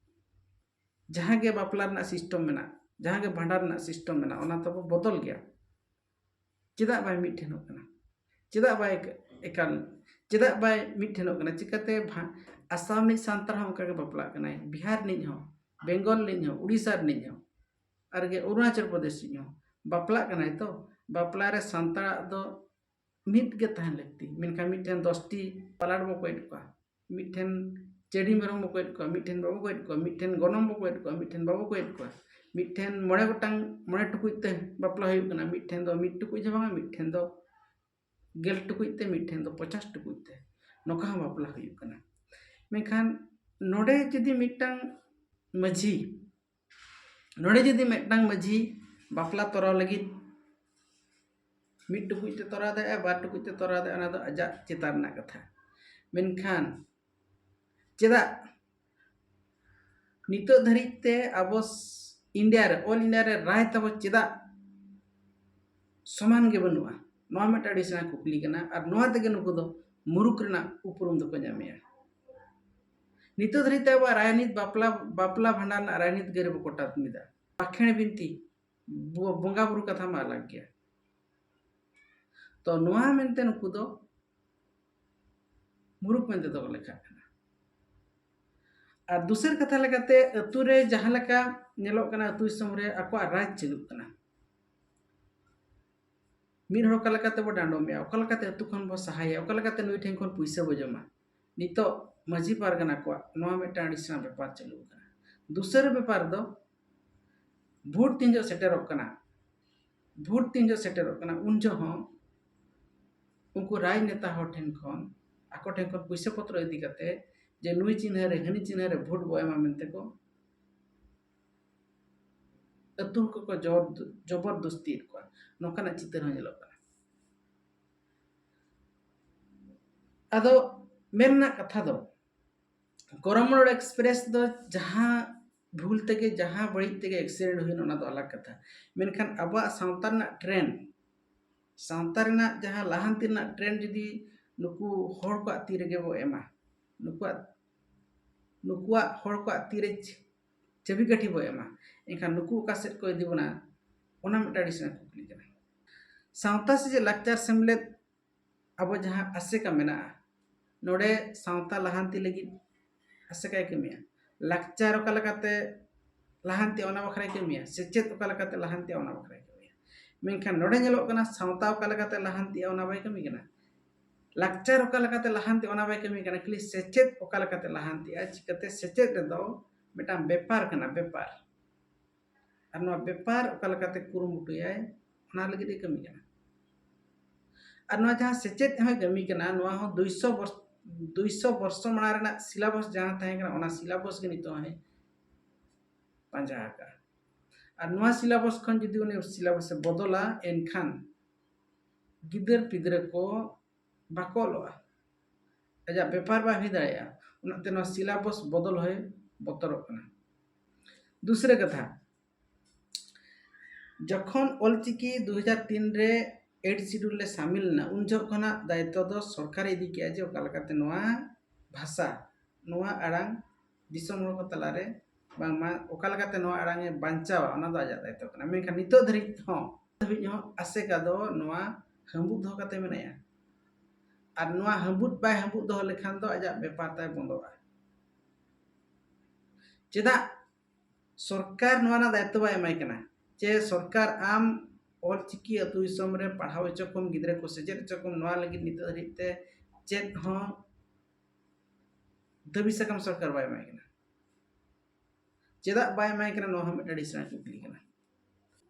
ᱡᱟᱦᱟᱸ ᱜᱮ ᱵᱟᱯᱞᱟ ᱨᱮᱱᱟᱜ system ᱢᱮᱱᱟᱜ, ᱡᱟᱦᱟᱸ ᱜᱮ ᱵᱷᱟᱸᱰᱟᱱ ᱨᱮᱱᱟᱜ system ᱢᱮᱱᱟᱜ, ᱚᱱᱟ ᱛᱟᱵᱚ ᱵᱚᱫᱚᱞ ᱜᱮᱭᱟ᱾ ᱪᱮᱫᱟᱜ ᱵᱟᱭ ᱢᱤᱫ ᱴᱷᱮᱱᱚᱜ ᱠᱟᱱᱟ? ᱪᱮᱫᱟᱜ ᱵᱟᱭ ᱮᱠ-, ᱮᱠᱟᱞ, ᱪᱮᱫᱟᱜ ᱵᱟᱭ ᱢᱤᱫ ᱴᱷᱮᱱᱚᱜ ᱠᱟᱱᱟ? ᱪᱤᱠᱟᱹᱛᱮ ᱵᱷᱟ-, ᱟᱥᱟᱢ ᱨᱤᱱᱤᱡ ᱥᱟᱱᱛᱟᱲ ᱦᱚᱸ ᱚᱱᱠᱟ ᱜᱮ ᱵᱟᱯᱞᱟᱜ ᱠᱟᱱᱟᱭ, ᱵᱤᱦᱟᱨ ᱨᱤᱱᱤᱡ ᱦᱚᱸ, ᱵᱮᱝᱜᱚᱞ ᱨᱤᱱᱤᱡ ᱦᱚᱸ, ᱩᱲᱤᱥᱥᱟ ᱨᱤᱱᱤᱡ ᱦᱚᱸ, ᱟᱨ ᱜᱮ ᱚᱨᱩᱱᱟᱪᱚᱞ ᱯᱨᱚᱫᱮᱥ ᱨᱤᱱᱤᱡ ᱦᱚᱸ ᱵᱟᱯᱞᱟᱜ ᱠᱟᱱᱟᱭ᱾ ᱛᱚ ᱵᱟᱯᱞᱟ ᱨᱮ ᱥᱟᱱᱛᱟᱲᱟᱜ ᱫᱚ ᱢᱤᱫ ᱜᱮ ᱛᱟᱦᱮᱱ ᱞᱟᱹᱠᱛᱤ, ᱢᱮᱱᱠᱷᱟᱱ ᱢᱤᱫᱴᱷᱮᱱ ᱫᱚᱥᱴᱤ ᱯᱟᱞᱟᱴ ᱵᱚ ᱠᱚᱭᱮᱫ ᱠᱚᱣᱟ, ᱢᱤᱫᱴᱷᱮᱱ ᱪᱟᱹᱰᱤ ᱢᱮᱨᱚᱢ ᱵᱚ ᱠᱚᱭᱮᱫ ᱠᱚᱣᱟ, ᱢᱤᱫᱴᱷᱮᱱ ᱵᱟᱵᱚ ᱠᱚᱭᱮᱫ ᱠᱚᱣᱟ, ᱢᱤᱫᱴᱷᱮᱱ ᱜᱚᱱᱚᱝ ᱵᱚ ᱠᱚᱭᱮᱫ ᱠᱚᱣᱟ, ᱢᱤᱫᱴᱷᱮᱱ ᱵᱟᱵᱚ ᱠᱚᱭᱮᱫ ᱠᱚᱣᱟ, ᱢᱤᱫᱴᱷᱮᱱ ᱢᱚᱬᱮ ᱜᱚᱴᱟᱝ, ᱢᱚᱬᱮ ᱴᱩᱠᱩᱡ ᱛᱮ ᱵᱟᱯᱞᱟ ᱦᱩᱭᱩᱜ ᱠᱟᱱᱟ, ᱢᱤᱫᱴᱷᱮᱱ ᱫᱚ ᱢᱤᱫ ᱴᱩᱠᱩᱡ ᱦᱚᱸ ᱵᱟᱝᱟ, ᱢᱤᱫᱴᱷᱮᱱ ᱫᱚ ᱜᱮᱞ ᱴᱩᱠᱩᱡ ᱛᱮ, ᱢᱤᱫᱴᱷᱮᱱ ᱫᱚ ᱯᱚᱪᱟᱥ ᱴᱩᱠᱩᱡ ᱛᱮ, ᱱᱚᱝᱠᱟ ᱦᱚᱸ ᱵᱟᱯᱞᱟ ᱦᱩᱭᱩᱜ ᱠᱟᱱᱟ᱾ ᱢᱮᱱᱠᱷᱟᱱ ᱱᱚᱰᱮ ᱡᱩᱫᱤ ᱢᱤᱫᱴᱟᱝ ᱢᱟᱹᱡᱷᱤ, ᱱᱚᱰᱮ ᱡᱩᱫᱤ ᱢᱤᱫᱴᱟᱝ ᱢᱟᱹᱡᱷᱤ ᱵᱟᱯᱞᱟ ᱛᱚᱨᱟᱣ ᱞᱟᱹᱜᱤᱫ ᱢᱤᱫ ᱴᱩᱠᱩᱡ ᱛᱮ ᱛᱚᱨᱟᱣ ᱫᱟᱲᱮᱭᱟᱜᱼᱟ, ᱵᱟᱨ ᱴᱩᱠᱩᱡ ᱛᱮ ᱛᱚᱨᱟᱣ ᱫᱟᱲᱮᱭᱟᱜᱼᱟ, ᱚᱱᱟ ᱫᱚ ᱟᱡᱟᱜ ᱪᱮᱛᱟᱱ ᱨᱮᱱᱟᱜ ᱠᱟᱛᱷᱟ᱾ ᱢᱮᱱᱠᱷᱟᱱ ᱪᱮᱫᱟᱜ ᱱᱤᱛᱚᱜ ᱫᱷᱟᱹᱨᱤᱡ ᱛᱮ ᱟᱵᱚ ᱥ-, ᱤᱱᱰᱤᱭᱟ ᱨᱮ, all ᱤᱱᱰᱤᱭᱟ ᱨᱮ ᱨᱟᱭ ᱛᱟᱵᱚ ᱪᱮᱫᱟᱜ ᱥᱚᱢᱟᱱ ᱜᱮ ᱵᱟᱹᱱᱩᱜᱼᱟ? ᱱᱚᱣᱟ ᱢᱤᱫᱴᱟᱝ ᱟᱹᱰᱤ ᱥᱮᱬᱟ ᱠᱩᱠᱞᱤ ᱠᱟᱱᱟ᱾ ᱟᱨ ᱱᱚᱣᱟ ᱛᱮᱜᱮ ᱱᱩᱠᱩ ᱫᱚ ᱢᱩᱨᱩᱠ ᱨᱮᱱᱟᱜ ᱩᱯᱨᱩᱢ ᱫᱚᱠᱚ ᱧᱟᱢᱮᱜᱼᱟ᱾ ᱱᱤᱛᱚᱜ ᱫᱷᱟᱹᱨᱤᱡ ᱛᱮ ᱟᱵᱚᱣᱟᱜ ᱨᱟᱭᱱᱤᱛ, ᱵᱟᱯᱞᱟ, ᱵᱟᱯᱞᱟ ᱵᱷᱟᱸᱰᱟᱱ ᱨᱮᱱᱟᱜ ᱨᱟᱭᱱᱤᱛ ᱜᱮ ᱵᱟᱠᱚ ᱴᱟᱛᱢᱤᱫᱟ᱾ ᱵᱟᱠᱷᱮᱬ ᱵᱤᱱᱛᱤ, ᱵᱚ-, ᱵᱚᱸᱜᱟ ᱵᱩᱨᱩ ᱠᱟᱛᱷᱟ ᱢᱟ ᱟᱞᱟᱜᱽ ᱜᱮᱭᱟ᱾ ᱛᱚ ᱱᱚᱣᱟ ᱢᱮᱱᱛᱮ ᱱᱩᱠᱩ ᱫᱚ ᱢᱩᱨᱩᱠ ᱢᱮᱱᱛᱮ ᱫᱚ ᱞᱮᱠᱷᱟᱜ ᱠᱟᱱᱟ᱾ ᱟᱨ ᱫᱚᱥᱟᱨ ᱠᱟᱛᱷᱟ ᱞᱮᱠᱟᱛᱮ, ᱟᱹᱛᱩ ᱨᱮ ᱡᱟᱦᱟᱸ ᱞᱮᱠᱟ ᱧᱮᱞᱚᱜ ᱠᱟᱱᱟ ᱟᱹᱛᱩ ᱫᱤᱥᱚᱢ ᱨᱮ ᱟᱠᱚᱣᱟᱜ ᱨᱟᱡᱽ ᱪᱟᱹᱞᱩᱜ ᱠᱟᱱᱟ᱾ ᱢᱤᱫ ᱦᱚᱲ ᱚᱠᱟ ᱞᱮᱠᱟᱛᱮ ᱵᱚ ᱰᱟᱸᱰᱚᱢᱮᱭᱟ, ᱚᱠᱟ ᱞᱮᱠᱟᱛᱮ ᱟᱹᱛᱩ ᱠᱷᱚᱱ ᱵᱚ ᱥᱟᱦᱟᱭᱟ, ᱚᱠᱟ ᱞᱮᱠᱟᱛᱮ ᱱᱩᱭ ᱴᱷᱮᱱ ᱠᱷᱚᱱ ᱯᱩᱭᱥᱟᱹ ᱵᱚ ᱡᱚᱢᱟ, ᱱᱤᱛᱚᱜ ᱢᱟᱹᱡᱷᱤ ᱯᱟᱨᱜᱟᱱᱟ ᱠᱚᱣᱟᱜ ᱱᱚᱣᱟ ᱢᱤᱫᱴᱟᱝ ᱟᱹᱰᱤ ᱥᱮᱬᱟ ᱵᱮᱯᱟᱨ ᱪᱟᱹᱞᱩ ᱟᱠᱟᱱᱟ᱾ ᱫᱩᱥᱟᱹᱨ ᱵᱮᱯᱟᱨ ᱫᱚ ᱵᱷᱳᱴ ᱛᱤᱱ ᱡᱚᱦᱚᱜ ᱥᱮᱴᱮᱨᱚᱜ ᱠᱟᱱᱟ, ᱵᱷᱳᱴ ᱛᱤᱱ ᱡᱚᱦᱚᱜ ᱥᱮᱴᱮᱨᱚᱜ ᱠᱟᱱᱟ, ᱩᱱ ᱡᱚᱦᱚᱜ ᱦᱚᱸ ᱩᱱᱠᱩ ᱨᱟᱡᱽᱱᱮᱛᱟ ᱦᱚᱲ ᱴᱷᱮᱱ ᱠᱷᱚᱱ, ᱟᱠᱚ ᱴᱷᱮᱱ ᱠᱷᱚᱱ ᱯᱩᱭᱥᱟᱹ ᱯᱚᱛᱨᱚ ᱤᱫᱤ ᱠᱟᱛᱮ ᱡᱮ ᱱᱩᱭ ᱪᱤᱱᱦᱟᱹ ᱨᱮ, ᱦᱟᱹᱱᱤ ᱪᱤᱱᱦᱟᱹ ᱨᱮ ᱵᱷᱳᱴ ᱵᱚ ᱮᱢᱟ ᱢᱮᱱᱛᱮ ᱠᱚ ᱟᱹᱛᱩ ᱦᱚᱲ ᱠᱚᱠᱚ ᱡᱚᱵᱚᱨ-, ᱡᱚᱵᱚᱨᱫᱚᱥᱛᱤᱭᱮᱫ ᱠᱚᱣᱟ, ᱱᱚᱝᱠᱟᱱᱟᱜ ᱪᱤᱛᱟᱹᱨ ᱦᱚᱸ ᱧᱮᱞᱚᱜ ᱠᱟᱱᱟ᱾ ᱟᱫᱚ ᱢᱮᱱ ᱨᱮᱱᱟᱜ ᱠᱟᱛᱷᱟ ᱫᱚ, ᱠᱚᱨᱚᱢᱚᱱᱰᱚᱞ ᱮᱠᱥᱯᱨᱮᱥ ᱫᱚ ᱡᱟᱦᱟᱸ ᱵᱷᱩᱞ ᱛᱮᱜᱮ, ᱡᱟᱦᱟᱸ ᱵᱟᱹᱲᱤᱡ ᱛᱮᱜᱮ ᱮᱠᱥᱤᱰᱮᱱᱴ ᱦᱩᱭᱮᱱ, ᱚᱱᱟ ᱫᱚ ᱟᱞᱟᱜᱽ ᱠᱟᱛᱷᱟ᱾ ᱢᱮᱱᱠᱷᱟᱱ ᱟᱵᱚᱣᱟᱜ ᱥᱟᱶᱛᱟ ᱨᱮᱱᱟᱜ ᱴᱨᱮᱱᱰ, ᱥᱟᱶᱛᱟ ᱨᱮᱱᱟᱜ ᱡᱟᱦᱟᱸ ᱞᱟᱦᱟᱱᱛᱤ ᱨᱮᱱᱟᱜ ᱴᱨᱮᱱᱰ ᱡᱩᱫᱤ ᱱᱩᱠᱩ ᱦᱚᱲ ᱠᱚᱣᱟᱜ ᱛᱤ ᱨᱮᱜᱮ ᱵᱚ ᱮᱢᱟ, ᱱᱩᱠᱩᱣᱟᱜ, ᱱᱩᱠᱩᱣᱟᱜ ᱦᱚᱲ ᱠᱚᱣᱟᱜ ᱛᱤᱨᱮ ᱪᱟᱹᱵᱤ ᱠᱟᱹᱴᱷᱤ ᱵᱚ ᱮᱢᱟ, ᱮᱱᱠᱷᱟᱱ ᱱᱩᱠᱩ ᱚᱠᱟ ᱥᱮᱫ ᱠᱚ ᱤᱫᱤ ᱵᱚᱱᱟ, ᱚᱱᱟ ᱢᱤᱫᱴᱟᱝ ᱟᱹᱰᱤ ᱥᱮᱬᱟ ᱠᱩᱠᱞᱤ ᱠᱟᱱᱟ᱾ ᱥᱟᱶᱛᱟ ᱥᱮᱪᱮᱫ ᱞᱟᱠᱪᱟᱨ ᱥᱮᱢᱞᱮᱫ ᱟᱵᱚ ᱡᱟᱦᱟᱸ ᱟᱥᱮᱠᱟ ᱢᱮᱱᱟᱜᱼᱟ, ᱱᱚᱰᱮ ᱥᱟᱶᱛᱟ ᱞᱟᱦᱟᱱᱛᱤ ᱞᱟᱹᱜᱤᱫ ᱟᱥᱮᱠᱟᱭ ᱠᱟᱹᱢᱤᱭᱟ᱾ ᱞᱟᱠᱪᱟᱨ ᱚᱠᱟ ᱞᱮᱠᱟᱛᱮ ᱞᱟᱦᱟᱱᱛᱤ, ᱚᱱᱟ ᱵᱟᱠᱷᱨᱟᱭ ᱠᱟᱹᱢᱤᱭᱟ᱾ ᱥᱮᱪᱮᱫ ᱚᱠᱟ ᱞᱮᱠᱟᱛᱮ ᱞᱟᱦᱟᱱᱛᱤ, ᱚᱱᱟ ᱵᱟᱠᱷᱨᱟᱭ ᱠᱟᱹᱢᱤᱭᱟ᱾ ᱢᱮᱱᱠᱷᱟᱱ ᱱᱚᱰᱮ ᱧᱮᱞᱚᱜ ᱠᱟᱱᱟ, ᱥᱟᱶᱛᱟ ᱚᱠᱟ ᱞᱮᱠᱟᱛᱮ ᱞᱟᱦᱟᱱᱛᱤᱜᱼᱟ, ᱚᱱᱟ ᱵᱟᱭ ᱠᱟᱹᱢᱤ ᱠᱟᱱᱟ᱾ ᱞᱟᱠᱪᱟᱨ ᱚᱠᱟ ᱞᱮᱠᱟᱛᱮ ᱞᱟᱦᱟᱱᱛᱤ, ᱚᱱᱟ ᱵᱟᱭ ᱠᱟᱹᱢᱤ ᱠᱟᱱᱟ᱾ ᱠᱷᱟᱹᱞᱤ ᱥᱮᱪᱮᱫ ᱚᱠᱟ ᱞᱮᱠᱟᱛᱮ ᱞᱟᱦᱟᱱᱛᱤᱜᱼᱟ, ᱪᱤᱠᱟᱹᱛᱮ ᱥᱮᱪᱮᱫ ᱨᱮᱫᱚ ᱢᱤᱫᱴᱟᱝ ᱵᱮᱯᱟᱨ ᱠᱟᱱᱟ, ᱵᱮᱯᱟᱨ᱾ ᱟᱨ ᱱᱚᱣᱟ ᱵᱮᱯᱟᱨ ᱚᱠᱟ ᱞᱮᱠᱟᱛᱮ ᱠᱩᱨᱩᱢᱩᱴᱩᱭᱟᱭ, ᱚᱱᱟ ᱞᱟᱹᱜᱤᱫ ᱮ ᱠᱟᱹᱢᱤ ᱠᱟᱱᱟ᱾ ᱟᱨ ᱱᱚᱣᱟ ᱡᱟᱦᱟᱸ ᱥᱮᱪᱮᱫ ᱦᱚᱸᱭ ᱠᱟᱹᱢᱤ ᱠᱟᱱᱟ, ᱱᱚᱣᱟ ᱦᱚᱸ ᱫᱩᱭᱥᱚ ᱵᱚᱨ-, ᱫᱩᱭᱥᱚ ᱵᱚᱨᱥᱚ ᱢᱟᱲᱟᱝ ᱨᱮᱱᱟᱜ ᱥᱤᱞᱟᱵᱚᱥ ᱡᱟᱦᱟᱸ ᱛᱟᱦᱮᱸ ᱠᱟᱱᱟ, ᱚᱱᱟ ᱥᱤᱞᱟᱵᱚᱥ ᱜᱮ ᱱᱤᱛᱚᱜ ᱦᱚᱸᱭ ᱯᱟᱸᱡᱟ ᱟᱠᱟᱫᱼᱟ᱾ ᱟᱨ ᱱᱚᱣᱟ ᱥᱤᱞᱟᱵᱚᱥ ᱠᱷᱚᱱ ᱡᱩᱫᱤ ᱩᱱᱤ ᱥᱤᱞᱟᱵᱚᱥ ᱮ ᱵᱚᱫᱚᱞᱟ, ᱮᱱᱠᱷᱟᱱ ᱜᱤᱫᱟᱹᱨ ᱯᱤᱫᱽᱨᱟᱹ ᱠᱚ ᱵᱟᱠᱚ ᱚᱞᱚᱜᱼᱟ, ᱟᱡᱟᱜ ᱵᱮᱯᱟᱨ ᱵᱟᱭ ᱦᱩᱭ ᱫᱟᱲᱮᱭᱟᱜᱼᱟ᱾ ᱚᱱᱟᱛᱮ ᱱᱚᱣᱟ ᱥᱤᱞᱟᱵᱚᱥ ᱵᱚᱫᱚᱞ ᱦᱚᱸᱭ ᱵᱚᱛᱚᱨᱚᱜ ᱠᱟᱱᱟ᱾ ᱫᱩᱥᱨᱟᱹ ᱠᱟᱛᱷᱟ, ᱡᱚᱠᱷᱚᱱ ᱚᱞᱪᱤᱠᱤ ᱫᱩ ᱦᱟᱡᱟᱨ ᱛᱤᱱ ᱨᱮ ᱮᱭᱤᱴ ᱥᱤᱰᱩᱞ ᱞᱮ ᱥᱟᱢᱤᱞ ᱞᱮᱱᱟ, ᱩᱱ ᱡᱚᱦᱚᱜ ᱠᱷᱚᱱᱟᱜ ᱫᱟᱭᱤᱛᱛᱚ ᱫᱚ ᱥᱚᱨᱠᱟᱨᱮ ᱤᱫᱤ ᱠᱮᱜᱼᱟ ᱡᱮ ᱚᱠᱟ ᱞᱮᱠᱟᱛᱮ ᱱᱚᱣᱟ ᱵᱷᱟᱥᱟ, ᱱᱚᱣᱟ ᱟᱲᱟᱝ ᱫᱤᱥᱚᱢ ᱦᱚᱲ ᱠᱚ ᱛᱟᱞᱟᱨᱮ ᱵᱟᱝᱢᱟ ᱚᱠᱟ ᱞᱮᱠᱟᱛᱮ ᱱᱚᱣᱟ ᱟᱲᱟᱝ ᱮ ᱵᱟᱧᱪᱟᱣᱟ, ᱚᱱᱟ ᱫᱚ ᱟᱡᱟᱜ ᱫᱟᱭᱤᱛᱛᱚ ᱠᱟᱱᱟ᱾ ᱢᱮᱱᱠᱷᱟᱱ ᱱᱤᱛᱚᱜ ᱫᱷᱟᱹᱨᱤᱡ ᱦᱚᱸ, ᱫᱷᱟᱹᱵᱤᱡ ᱦᱚᱸ ᱟᱥᱮᱠᱟ ᱫᱚ ᱱᱚᱣᱟ ᱦᱟᱹᱵᱩᱫ ᱫᱚᱦᱚ ᱠᱟᱛᱮ ᱢᱮᱱᱟᱭᱟ᱾ ᱟᱨ ᱱᱚᱣᱟ ᱦᱟᱹᱵᱩᱫ ᱵᱟᱭ ᱦᱟᱹᱵᱩᱫ ᱫᱚᱦᱚ ᱞᱮᱠᱷᱟᱱ ᱫᱚ ᱟᱡᱟᱜ ᱵᱮᱯᱟᱨ ᱛᱟᱭ ᱵᱚᱱᱫᱚᱜᱼᱟ᱾ ᱪᱮᱫᱟᱜ? ᱥᱚᱨᱠᱟᱨ ᱱᱚᱣᱟ ᱨᱮᱱᱟᱜ ᱫᱟᱭᱤᱛᱛᱚ ᱵᱟᱭ ᱮᱢᱟᱭ ᱠᱟᱱᱟ ᱡᱮ ᱥᱚᱨᱠᱟᱨ ᱟᱢ ᱚᱞᱪᱤᱠᱤ ᱟᱹᱛᱩ ᱫᱤᱥᱚᱢ ᱨᱮ ᱯᱟᱲᱦᱟᱣ ᱦᱚᱪᱚ ᱠᱚᱢ, ᱜᱤᱫᱽᱨᱟᱹ ᱠᱚ ᱥᱮᱪᱮᱫ ᱦᱚᱪᱚ ᱠᱚᱢ, ᱱᱚᱣᱟ ᱞᱟᱹᱜᱤᱫ ᱱᱤᱛᱚᱜ ᱫᱷᱟᱹᱨᱤᱡ ᱛᱮ ᱪᱮᱫ ᱦᱚᱸ ᱫᱟᱹᱵᱤ ᱥᱟᱠᱟᱢ ᱥᱚᱨᱠᱟᱨ ᱵᱟᱭ ᱮᱢᱟᱭ ᱠᱟᱱᱟ᱾ ᱪᱮᱫᱟᱜ ᱵᱟᱭ ᱮᱢᱟᱭ ᱠᱟᱱᱟ, ᱱᱚᱣᱟ ᱦᱚᱸ ᱢᱤᱫᱴᱟᱝ ᱟᱹᱰᱤ ᱥᱮᱬᱟ ᱠᱩᱠᱞᱤ ᱠᱟᱱᱟ᱾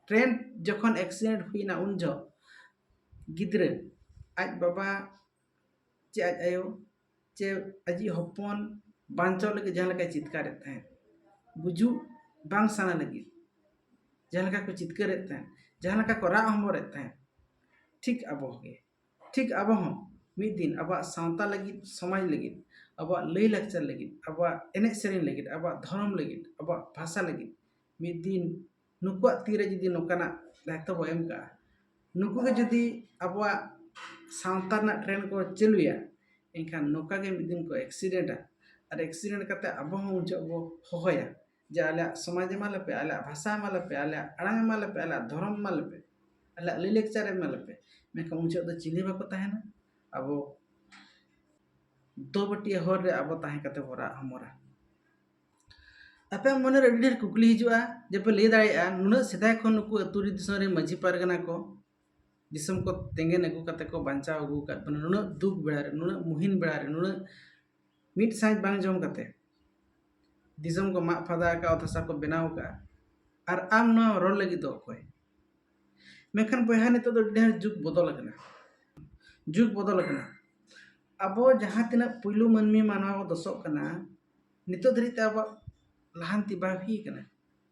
ᱴᱨᱮᱱ ᱡᱚᱠᱷᱚᱱ ᱮᱠᱥᱤᱰᱮᱱᱴ ᱦᱩᱭᱱᱟ, ᱩᱱ ᱡᱚᱦᱚᱜ ᱜᱤᱫᱽᱨᱟᱹ ᱟᱡ ᱵᱟᱵᱟ ᱪᱮ ᱟᱡ ᱟᱭᱳ ᱪᱮ ᱟᱡᱤᱡ ᱦᱚᱯᱚᱱ ᱵᱟᱧᱪᱟᱣ ᱞᱟᱹᱜᱤᱫ ᱡᱟᱦᱟᱸ ᱞᱮᱠᱟᱭ ᱪᱤᱛᱠᱟᱨᱮᱫ ᱛᱟᱦᱮᱸᱫ, ᱜᱩᱡᱩᱜ ᱵᱟᱝ ᱥᱟᱱᱟ ᱞᱟᱹᱜᱤᱫ ᱡᱟᱦᱟᱸ ᱞᱮᱠᱟ ᱠᱚ ᱪᱤᱛᱠᱟᱹᱨᱮᱫ ᱛᱟᱦᱮᱸᱫ, ᱡᱟᱦᱟᱸ ᱞᱮᱠᱟ ᱠᱚ ᱨᱟᱜ ᱦᱚᱢᱚᱨᱮᱫ ᱛᱟᱦᱮᱸᱫ, ᱴᱷᱤᱠ ᱟᱵᱚ ᱜᱮ, ᱴᱷᱤᱠ ᱟᱵᱚ ᱦᱚᱸ ᱢᱤᱫ ᱫᱤᱱ ᱟᱵᱚᱣᱟᱜ ᱥᱟᱶᱛᱟ ᱞᱟᱹᱜᱤᱫ, ᱥᱚᱢᱟᱡᱽ ᱞᱟᱹᱜᱤᱫ, ᱟᱵᱚᱣᱟᱜ ᱞᱟᱹᱭ ᱞᱟᱠᱪᱟᱨ ᱞᱟᱹᱜᱤᱫ, ᱟᱵᱚᱣᱟᱜ ᱮᱱᱮᱡ ᱥᱮᱨᱮᱧ ᱞᱟᱹᱜᱤᱫ, ᱟᱵᱚᱣᱟᱜ ᱫᱷᱚᱨᱚᱢ ᱞᱟᱹᱜᱤᱫ, ᱟᱵᱚᱣᱟᱜ ᱵᱷᱟᱥᱟ ᱞᱟᱹᱜᱤᱫ ᱢᱤᱫ ᱫᱤᱱ ᱱᱩᱠᱩᱣᱟᱜ ᱛᱤᱨᱮ ᱡᱩᱫᱤ ᱱᱚᱝᱠᱟᱱᱟᱜ ᱫᱟᱭᱤᱛᱛᱚ ᱵᱚ ᱮᱢ ᱠᱟᱜᱼᱟ, ᱱᱩᱠᱩ ᱜᱮ ᱡᱩᱫᱤ ᱟᱵᱚᱣᱟᱜ ᱥᱟᱶᱛᱟ ᱨᱮᱱᱟᱜ ᱴᱨᱮᱱ ᱠᱚ ᱪᱟᱹᱞᱩᱭᱟ, ᱮᱱᱠᱷᱟᱱ ᱱᱚᱝᱠᱟ ᱜᱮ ᱢᱤᱫ ᱫᱤᱱ ᱠᱚ ᱮᱠᱥᱤᱰᱮᱱᱴᱟ᱾ ᱟᱨ ᱮᱠᱥᱤᱰᱮᱱᱴ ᱠᱟᱛᱮ ᱟᱵᱚ ᱦᱚᱸ ᱩᱱ ᱡᱚᱦᱚᱜ ᱵᱚ ᱦᱚᱦᱚᱭᱟ ᱡᱮ ᱟᱞᱮᱭᱟᱜ ᱥᱚᱢᱟᱡᱽ ᱮᱢᱟ ᱞᱮᱯᱮ, ᱟᱞᱮᱭᱟᱜ ᱵᱷᱟᱥᱟ ᱮᱢᱟ ᱞᱮᱯᱮ, ᱟᱞᱮᱭᱟᱜ ᱟᱲᱟᱝ ᱮᱢᱟ ᱞᱮᱯᱮ, ᱟᱞᱮᱭᱟᱜ ᱫᱷᱚᱨᱚᱢ ᱮᱢᱟ ᱞᱮᱯᱮ, ᱟᱞᱮᱭᱟᱜ ᱞᱟᱹᱭᱼᱞᱟᱠᱪᱟᱨ ᱮᱢᱟ ᱞᱮᱯᱮ᱾ ᱢᱮᱱᱠᱷᱟᱱ ᱩᱱ ᱡᱚᱦᱚᱜ ᱫᱚ ᱪᱤᱞᱤ ᱵᱟᱠᱚ ᱛᱟᱦᱮᱱᱟ᱾ ᱟᱵᱚ ᱫᱚ ᱵᱟᱹᱴᱤᱭᱟᱹ ᱦᱚᱨ ᱨᱮ ᱟᱵᱚ ᱛᱟᱦᱮᱸ ᱠᱟᱛᱮ ᱵᱚ ᱨᱟᱜ ᱦᱚᱢᱚᱨᱟ᱾ ᱟᱯᱮᱭᱟᱜ ᱢᱚᱱᱮᱨᱮ ᱟᱹᱰᱤ ᱰᱷᱮᱨ ᱠᱩᱠᱞᱤ ᱦᱤᱡᱩᱜᱼᱟ ᱡᱮ ᱯᱮ ᱞᱟᱹᱭ ᱫᱟᱲᱮᱭᱟᱜᱼᱟ, ᱱᱩᱱᱟᱹᱜ ᱥᱮᱫᱟᱭ ᱠᱷᱚᱱ ᱱᱩᱠᱩ ᱟᱹᱛᱩ ᱫᱤᱥᱚᱢ ᱨᱮ ᱢᱟᱹᱡᱷᱤ ᱯᱟᱨᱜᱟᱱᱟ ᱠᱚ ᱫᱤᱥᱚᱢ ᱠᱚ ᱛᱮᱸᱜᱮᱱ ᱟᱹᱜᱩ ᱠᱟᱛᱮ ᱠᱚ ᱵᱟᱧᱪᱟᱣ ᱟᱹᱜᱩ ᱟᱠᱟᱫ ᱵᱚᱱᱟ, ᱱᱩᱱᱟᱹᱜ ᱫᱩᱠ ᱵᱮᱲᱟ ᱨᱮ, ᱱᱩᱱᱟᱹᱜ ᱢᱩᱦᱤᱱ ᱵᱮᱲᱟ ᱨᱮ, ᱱᱩᱱᱟᱹᱜ ᱢᱤᱫ ᱥᱟᱸᱡ ᱵᱟᱝ ᱡᱚᱢ ᱠᱟᱛᱮ ᱫᱤᱥᱚᱢ ᱠᱚ ᱢᱟᱜ ᱯᱷᱟᱫᱟ ᱟᱠᱟᱫ, ᱚᱛ ᱦᱟᱥᱟ ᱠᱚ ᱵᱮᱱᱟᱣ ᱟᱠᱟᱫᱼᱟ, ᱟᱨ ᱟᱢ ᱱᱚᱣᱟ ᱨᱚᱲ ᱞᱟᱹᱜᱤᱫ ᱫᱚ ᱚᱠᱚᱭ? ᱢᱮᱱᱠᱷᱟᱱ ᱵᱚᱭᱦᱟ, ᱱᱤᱛᱚᱜ ᱫᱚ ᱟᱹᱰᱤ ᱰᱷᱮᱨ ᱡᱩᱜᱽ ᱵᱚᱫᱚᱞ ᱟᱠᱟᱱᱟ, ᱡᱩᱜᱽ ᱵᱚᱫᱚᱞ ᱟᱠᱟᱱᱟ᱾ ᱟᱵᱚ ᱡᱟᱦᱟᱸ ᱛᱤᱱᱟᱹᱜ ᱯᱩᱭᱞᱩ ᱢᱟᱹᱱᱢᱤ ᱢᱟᱱᱣᱟ ᱵᱚ ᱫᱚᱥᱚᱜ ᱠᱟᱱᱟ, ᱱᱤᱛᱚᱜ ᱫᱷᱟᱹᱨᱤᱡ ᱛᱮ ᱟᱵᱚᱣᱟᱜ ᱞᱟᱦᱟᱱᱛᱤ ᱵᱟᱭ ᱦᱩᱭ ᱟᱠᱟᱱᱟ᱾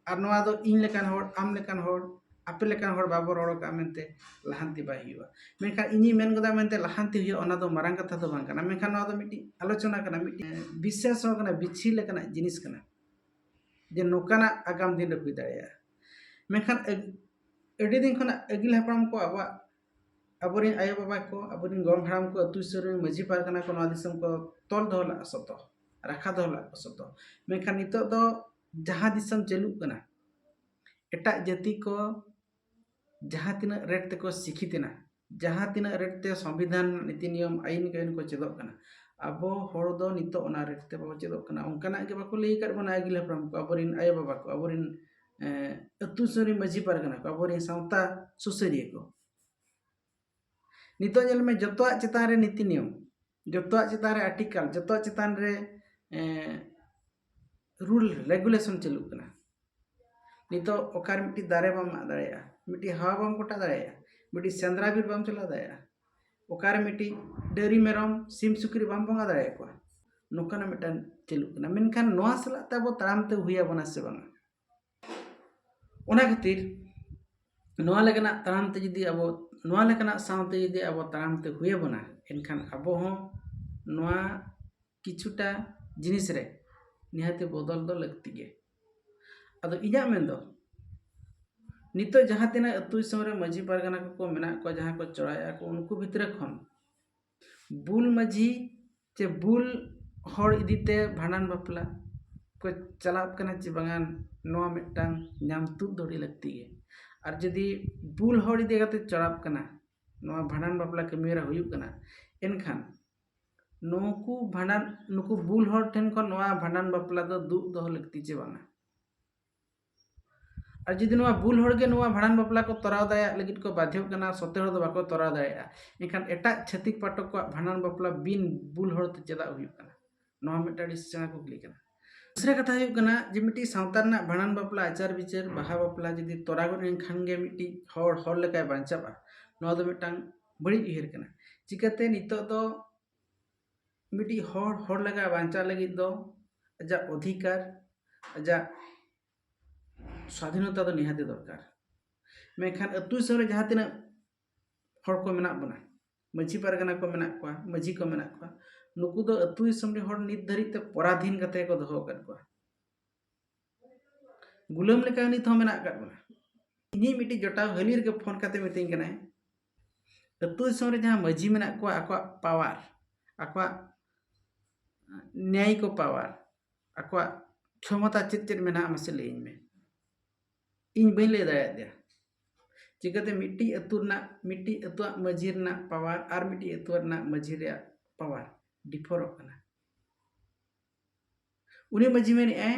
ᱟᱨ ᱱᱚᱣᱟ ᱫᱚ ᱤᱧ ᱞᱮᱠᱟᱱ ᱦᱚᱲ, ᱟᱢ ᱞᱮᱠᱟᱱ ᱦᱚᱲ, ᱟᱯᱮ ᱞᱮᱠᱟᱱ ᱦᱚᱲ ᱵᱟᱵᱚ ᱨᱚᱲ ᱟᱠᱟᱫᱼᱟ ᱢᱮᱱᱛᱮ ᱞᱟᱦᱟᱱᱛᱤ ᱵᱟᱭ ᱦᱩᱭᱩᱜᱼᱟ᱾ ᱢᱮᱱᱠᱷᱟᱱ ᱤᱧᱤᱧ ᱢᱮᱱ ᱜᱚᱫᱟ ᱢᱮᱱᱛᱮ ᱞᱟᱦᱟᱱᱛᱤ ᱦᱩᱭᱩᱜᱼᱟ, ᱚᱱᱟ ᱫᱚ ᱢᱟᱨᱟᱝ ᱠᱟᱛᱷᱟ ᱫᱚ ᱵᱟᱝ ᱠᱟᱱᱟ᱾ ᱢᱮᱱᱠᱷᱟᱱ ᱱᱚᱣᱟ ᱫᱚ ᱢᱤᱫᱴᱤᱡ ᱟᱞᱳᱪᱚᱱᱟ ᱠᱟᱱᱟ, ᱢᱤᱫᱴᱤᱡ ᱵᱤᱥᱞᱮᱥᱚᱱ ᱠᱟᱱᱟ, ᱵᱤᱪᱷᱤ ᱞᱮᱠᱟᱱᱟᱜ ᱡᱤᱱᱤᱥ ᱠᱟᱱᱟ ᱡᱮ ᱱᱚᱝᱠᱟᱱᱟᱜ ᱟᱜᱟᱢ ᱫᱤᱱ ᱨᱮ ᱦᱩᱭ ᱫᱟᱲᱮᱭᱟᱜᱼᱟ᱾ ᱢᱮᱱᱠᱷᱟᱱ ᱟᱹᱜ-, ᱟᱹᱰᱤ ᱫᱤᱱ ᱠᱷᱚᱱᱟᱜ ᱟᱹᱜᱤᱞ ᱦᱟᱯᱲᱟᱢ ᱠᱚ, ᱟᱵᱚᱣᱟᱜ, ᱟᱵᱚᱨᱮᱱ ᱟᱭᱳᱼᱵᱟᱵᱟ ᱠᱚ, ᱟᱵᱚᱨᱮᱱ ᱜᱚᱲᱚᱢ ᱦᱟᱲᱟᱢ ᱠᱚ ᱟᱹᱛᱩ ᱫᱤᱥᱚᱢ ᱨᱮᱱ ᱢᱟᱹᱡᱷᱤ ᱯᱟᱨᱜᱟᱱᱟ ᱠᱚ ᱱᱚᱣᱟ ᱫᱤᱥᱚᱢ ᱠᱚ ᱛᱚᱞ ᱫᱚᱦᱚ ᱞᱟᱜᱼᱟ ᱥᱚᱛᱚ, ᱨᱟᱠᱷᱟ ᱫᱚᱦᱚ ᱞᱟᱜᱼᱟ ᱥᱚᱛᱚ᱾ ᱢᱮᱱᱠᱷᱟᱱ ᱱᱤᱛᱚᱜ ᱫᱚ ᱡᱟᱦᱟᱸ ᱫᱤᱥᱚᱢ ᱪᱟᱹᱞᱩᱜ ᱠᱟᱱᱟ, ᱮᱴᱟᱜ ᱡᱟᱹᱛᱤ ᱠᱚ ᱡᱟᱦᱟᱸ ᱛᱤᱱᱟᱹᱜ ᱨᱮᱴ ᱛᱮᱠᱚ ᱥᱤᱠᱷᱤᱛ ᱮᱱᱟ, ᱡᱟᱦᱟᱸ ᱛᱤᱱᱟᱹᱜ ᱨᱮᱴ ᱛᱮ ᱥᱚᱝᱵᱤᱫᱷᱟᱱ, ᱱᱤᱛᱤ ᱱᱤᱭᱚᱢ, ᱟᱹᱭᱤᱱ ᱠᱟᱹᱭᱤᱱ ᱠᱚ ᱪᱮᱫᱚᱜ ᱠᱟᱱᱟ, ᱟᱵᱚ ᱦᱚᱲ ᱫᱚ ᱱᱤᱛᱚᱜ ᱚᱱᱟ ᱨᱮᱴ ᱛᱮ ᱵᱟᱵᱚ ᱪᱮᱫᱚᱜ ᱠᱟᱱᱟ᱾ ᱚᱱᱠᱟᱱᱟᱜ ᱜᱮ ᱵᱟᱠᱚ ᱞᱟᱹᱭ ᱟᱠᱟᱫ ᱵᱚᱱᱟ ᱟᱹᱜᱤᱞ ᱦᱟᱯᱲᱟᱢ ᱠᱚ, ᱟᱵᱚᱨᱮᱱ ᱟᱭᱳᱼᱵᱟᱵᱟ ᱠᱚ, ᱟᱵᱚᱨᱮᱱ, ᱮᱸ, ᱟᱹᱛᱩ ᱥᱩᱨ ᱨᱮᱱ ᱢᱟᱹᱡᱷᱤ ᱯᱟᱨᱜᱟᱱᱟ ᱠᱚ, ᱟᱵᱚᱨᱮᱱ ᱥᱟᱶᱛᱟ ᱥᱩᱥᱟᱹᱨᱤᱭᱟᱹ ᱠᱚ᱾ ᱱᱤᱛᱚᱜ ᱧᱮᱞ ᱢᱮ, ᱡᱚᱛᱚᱣᱟᱜ ᱪᱮᱛᱟᱱ ᱨᱮ ᱱᱤᱛᱤ ᱱᱤᱭᱚᱢ, ᱡᱚᱛᱚᱣᱟᱜ ᱪᱮᱛᱟᱱ ᱨᱮ ᱟᱨᱴᱤᱠᱟᱞ, ᱡᱚᱛᱚᱣᱟᱜ ᱪᱮᱛᱟᱱ ᱨᱮ, ᱮᱸ, ᱨᱩᱞ ᱨᱮᱜᱩᱞᱮᱥᱚᱱ ᱪᱟᱹᱞᱩᱜ ᱠᱟᱱᱟ᱾ ᱱᱤᱛᱚᱜ ᱚᱠᱟᱨᱮ ᱢᱤᱫᱴᱤᱡ ᱫᱟᱨᱮ ᱵᱟᱢ ᱢᱟᱜ ᱫᱟᱲᱮᱭᱟᱜᱼᱟ, ᱢᱤᱫᱴᱤᱡ ᱦᱟᱣᱟ ᱵᱟᱢ ᱠᱚᱴᱟ ᱫᱟᱲᱮᱭᱟᱜᱼᱟ, ᱢᱤᱫᱴᱤᱡ ᱥᱮᱸᱫᱽᱨᱟ ᱵᱤᱨ ᱵᱟᱢ ᱪᱟᱞᱟᱣ ᱫᱟᱲᱮᱭᱟᱜᱼᱟ, ᱚᱠᱟᱨᱮ ᱢᱤᱫᱴᱤᱡ ᱰᱟᱹᱝᱨᱤ ᱢᱮᱨᱚᱢ ᱥᱤᱢ ᱥᱩᱠᱨᱤ ᱵᱟᱢ ᱵᱚᱸᱜᱟ ᱫᱟᱲᱮᱭᱟᱠᱚᱣᱟ, ᱱᱚᱝᱠᱟᱱᱟᱜ ᱢᱤᱫᱴᱟᱝ ᱪᱟᱹᱞᱩᱜ ᱠᱟᱱᱟ᱾ ᱢᱮᱱᱠᱷᱟᱱ ᱱᱚᱣᱟ ᱥᱟᱞᱟᱜ ᱛᱮ ᱟᱵᱚ ᱛᱟᱲᱟᱢ ᱛᱮ ᱦᱩᱭ ᱟᱵᱚᱱᱟ ᱥᱮ ᱵᱟᱝᱟ? ᱚᱱᱟ ᱠᱷᱟᱹᱛᱤᱨ ᱱᱚᱣᱟ ᱞᱮᱠᱟᱱᱟᱜ ᱛᱟᱲᱟᱢ ᱛᱮ ᱡᱩᱫᱤ ᱟᱵᱚ, ᱱᱚᱣᱟ ᱞᱮᱠᱟᱱᱟᱜ ᱥᱟᱶᱛᱮ ᱡᱩᱫᱤ ᱟᱵᱚ ᱛᱟᱲᱟᱢ ᱛᱮ ᱦᱩᱭ ᱟᱵᱚᱱᱟ, ᱮᱱᱠᱷᱟᱱ ᱟᱵᱚ ᱦᱚᱸ ᱱᱚᱣᱟ ᱠᱤᱪᱷᱩᱴᱟ ᱡᱤᱱᱤᱥ ᱨᱮ ᱱᱤᱦᱟᱹᱛᱤ ᱵᱚᱫᱚᱞ ᱫᱚ ᱞᱟᱹᱠᱛᱤ ᱜᱮ᱾ ᱟᱫᱚ ᱤᱧᱟᱹᱜ ᱢᱮᱱ ᱫᱚ, ᱱᱤᱛᱚᱜ ᱡᱟᱦᱟᱸ ᱛᱤᱱᱟᱹᱜ ᱟᱹᱛᱩ ᱫᱤᱥᱚᱢ ᱨᱮ ᱢᱟᱹᱡᱷᱤ ᱯᱟᱨᱜᱟᱱᱟ ᱠᱚᱠᱚ ᱢᱮᱱᱟᱜ ᱠᱚᱣᱟ, ᱡᱟᱦᱟᱸ ᱠᱚ ᱪᱚᱲᱟᱭᱮᱫᱼᱟ ᱠᱚ, ᱩᱱᱠᱩ ᱵᱷᱤᱛᱨᱤ ᱠᱷᱚᱱ ᱵᱩᱞ ᱢᱟᱹᱡᱷᱤ ᱪᱮ ᱵᱩᱞ ᱦᱚᱲ ᱤᱫᱤᱛᱮ ᱵᱷᱟᱸᱰᱟᱱ ᱵᱟᱯᱞᱟ ᱠᱚ ᱪᱟᱞᱟᱜ ᱠᱟᱱᱟ ᱪᱮ ᱵᱟᱝᱟ, ᱱᱚᱣᱟ ᱢᱤᱫᱴᱟᱝ ᱧᱟᱢ ᱛᱩᱫ ᱫᱚ ᱟᱹᱰᱤ ᱞᱟᱹᱠᱛᱤ ᱜᱮ᱾ ᱟᱨ ᱡᱩᱫᱤ ᱵᱩᱞ ᱦᱚᱲ ᱤᱫᱤ ᱠᱟᱛᱮ ᱪᱟᱞᱟᱜ ᱠᱟᱱᱟ, ᱱᱚᱣᱟ ᱵᱷᱟᱸᱰᱟᱱ ᱵᱟᱯᱞᱟ ᱠᱟᱹᱢᱤᱦᱚᱨᱟ ᱦᱩᱭᱩᱜ ᱠᱟᱱᱟ, ᱮᱱᱠᱷᱟᱱ ᱱᱩᱠᱩ ᱵᱷᱟᱸᱰᱟᱱ, ᱱᱩᱠᱩ ᱵᱩᱞ ᱦᱚᱲ ᱴᱷᱮᱱ ᱠᱷᱚᱱ ᱱᱚᱣᱟ ᱵᱷᱟᱸᱰᱟᱱ ᱵᱟᱯᱞᱟ ᱫᱚ ᱫᱩᱜ ᱫᱚᱦᱚ ᱞᱟᱹᱠᱛᱤ ᱪᱮ ᱵᱟᱝᱟ? ᱟᱨ ᱡᱩᱫᱤ ᱱᱚᱣᱟ ᱵᱩᱞ ᱦᱚᱲ ᱜᱮ ᱱᱚᱣᱟ ᱵᱷᱟᱸᱰᱟᱱ ᱵᱟᱯᱞᱟ ᱠᱚ ᱛᱚᱨᱟᱣ ᱫᱟᱲᱮᱭᱟᱜ ᱞᱟᱹᱜᱤᱫ ᱠᱚ ᱵᱟᱫᱷᱭᱚᱜ ᱠᱟᱱᱟ, ᱥᱚᱛᱮ ᱦᱚᱲ ᱫᱚ ᱵᱟᱠᱚ ᱛᱚᱨᱟᱣ ᱫᱟᱲᱮᱭᱟᱜᱼᱟ, ᱮᱱᱠᱷᱟᱱ ᱮᱴᱟᱜ ᱪᱷᱟᱹᱛᱤᱠ ᱯᱟᱴᱚᱠ ᱠᱚᱣᱟᱜ ᱵᱷᱟᱸᱰᱟᱱ ᱵᱟᱯᱞᱟ ᱵᱤᱱ ᱵᱩᱞ ᱦᱚᱲ ᱛᱮ ᱪᱮᱫᱟᱜ ᱦᱩᱭᱩᱜ ᱠᱟᱱᱟ? ᱱᱚᱣᱟ ᱢᱤᱫᱴᱟᱝ ᱟᱹᱰᱤ ᱥᱮᱬᱟ ᱠᱩᱠᱞᱤ ᱠᱟᱱᱟ᱾ ᱫᱚᱥᱨᱟ ᱠᱟᱛᱷᱟ ᱦᱩᱭᱩᱜ ᱠᱟᱱᱟ ᱡᱮ ᱢᱤᱫᱴᱤᱡ ᱥᱟᱶᱛᱟ ᱨᱮᱱᱟᱜ ᱵᱷᱟᱸᱰᱟᱱ ᱵᱟᱯᱞᱟ, ᱟᱪᱟᱨ ᱵᱤᱪᱟᱹᱨ, ᱵᱟᱦᱟ ᱵᱟᱯᱞᱟ ᱡᱩᱫᱤ ᱛᱚᱨᱟ ᱜᱚᱫ ᱮᱱᱠᱷᱟᱱ ᱜᱮ ᱢᱤᱫᱴᱤᱡ ᱦᱚᱲ ᱦᱚᱲ ᱞᱮᱠᱟᱭ ᱵᱟᱧᱪᱟᱜᱼᱟ, ᱱᱚᱣᱟ ᱫᱚ ᱢᱤᱫᱴᱟᱝ ᱵᱟᱹᱲᱤᱡ ᱩᱭᱦᱟᱹᱨ ᱠᱟᱱᱟ᱾ ᱪᱤᱠᱟᱹᱛᱮ ᱱᱤᱛᱚᱜ ᱫᱚ ᱢᱤᱫᱴᱤᱡ ᱦᱚᱲ ᱦᱚᱲ ᱞᱮᱠᱟ ᱵᱟᱧᱪᱟᱜ ᱞᱟᱹᱜᱤᱫ ᱫᱚ ᱟᱡᱟᱜ ᱚᱫᱷᱤᱠᱟᱨ, ᱟᱡᱟᱜ ᱥᱟᱫᱷᱤᱱᱚᱛᱟ ᱫᱚ ᱱᱤᱦᱟᱹᱛᱤ ᱫᱚᱨᱠᱟᱨ᱾ ᱢᱮᱱᱠᱷᱟᱱ ᱟᱹᱛᱩ ᱫᱤᱥᱚᱢ ᱨᱮ ᱡᱟᱦᱟᱸ ᱛᱤᱱᱟᱹᱜ ᱦᱚᱲ ᱠᱚ ᱢᱮᱱᱟᱜ ᱵᱚᱱᱟ, ᱢᱟᱹᱡᱷᱤ ᱯᱟᱨᱜᱟᱱᱟ ᱠᱚ ᱢᱮᱱᱟᱜ ᱠᱚᱣᱟ, ᱢᱟᱹᱡᱷᱤ ᱠᱚ ᱢᱮᱱᱟᱜ ᱠᱚᱣᱟ, ᱱᱩᱠᱩ ᱫᱚ ᱟᱹᱛᱩ ᱫᱤᱥᱚᱢ ᱨᱮ ᱦᱚᱲ ᱱᱤᱛ ᱫᱷᱟᱹᱨᱤᱡ ᱛᱮ ᱯᱚᱨᱟᱫᱷᱤᱱ ᱠᱟᱛᱮ ᱠᱚ ᱫᱚᱦᱚ ᱟᱠᱟᱫ ᱠᱚᱣᱟ᱾ ᱜᱩᱞᱟᱹᱢ ᱞᱮᱠᱟ ᱱᱤᱛ ᱦᱚᱸ ᱢᱮᱱᱟᱜ ᱟᱠᱟᱫ ᱵᱚᱱᱟ᱾ ᱤᱧᱤᱡ ᱢᱤᱫᱴᱤᱡ ᱡᱚᱴᱟᱣ ᱦᱟᱹᱞᱤ ᱨᱮᱜᱮ ᱯᱷᱳᱱ ᱠᱟᱛᱮ ᱢᱤᱛᱟᱹᱧ ᱠᱟᱱᱟᱭ, ᱟᱹᱛᱩ ᱫᱤᱥᱚᱢ ᱨᱮ ᱡᱟᱦᱟᱸ ᱢᱟᱹᱡᱷᱤ ᱢᱮᱱᱟᱜ ᱠᱚᱣᱟ, ᱟᱠᱚᱣᱟᱜ ᱯᱟᱣᱟᱨ, ᱟᱠᱚᱣᱟᱜ ᱱᱮᱭᱟᱭᱤᱠᱚ ᱯᱟᱣᱟᱨ, ᱟᱠᱚᱣᱟᱜ ᱠᱷᱚᱢᱚᱛᱟ ᱪᱮᱫ ᱪᱮᱫ ᱢᱮᱱᱟᱜᱼᱟ, ᱢᱟᱥᱮ ᱞᱟᱹᱭᱟᱹᱧ ᱢᱮ᱾ ᱤᱧ ᱵᱟᱹᱧ ᱞᱟᱹᱭ ᱫᱟᱲᱮᱭᱟᱫᱮᱭᱟ᱾ ᱪᱤᱠᱟᱹᱛᱮ ᱢᱤᱫᱴᱤᱡ ᱟᱹᱛᱩ ᱨᱮᱱᱟᱜ, ᱢᱤᱫᱴᱤᱡ ᱟᱹᱛᱩᱣᱟᱜ ᱢᱟᱹᱡᱷᱤ ᱨᱮᱱᱟᱜ ᱯᱟᱣᱟᱨ ᱟᱨ ᱢᱤᱫᱴᱤᱡ ᱟᱹᱛᱩ ᱨᱮᱱᱟᱜ ᱢᱟᱹᱡᱷᱤ ᱨᱮᱭᱟᱜ ᱯᱟᱣᱟᱨ, ᱰᱤᱯᱷᱚᱨᱚᱜ ᱠᱟᱱᱟ᱾ ᱩᱱᱤ ᱢᱟᱹᱡᱷᱤ ᱢᱮᱱᱮᱫᱼᱟᱭ,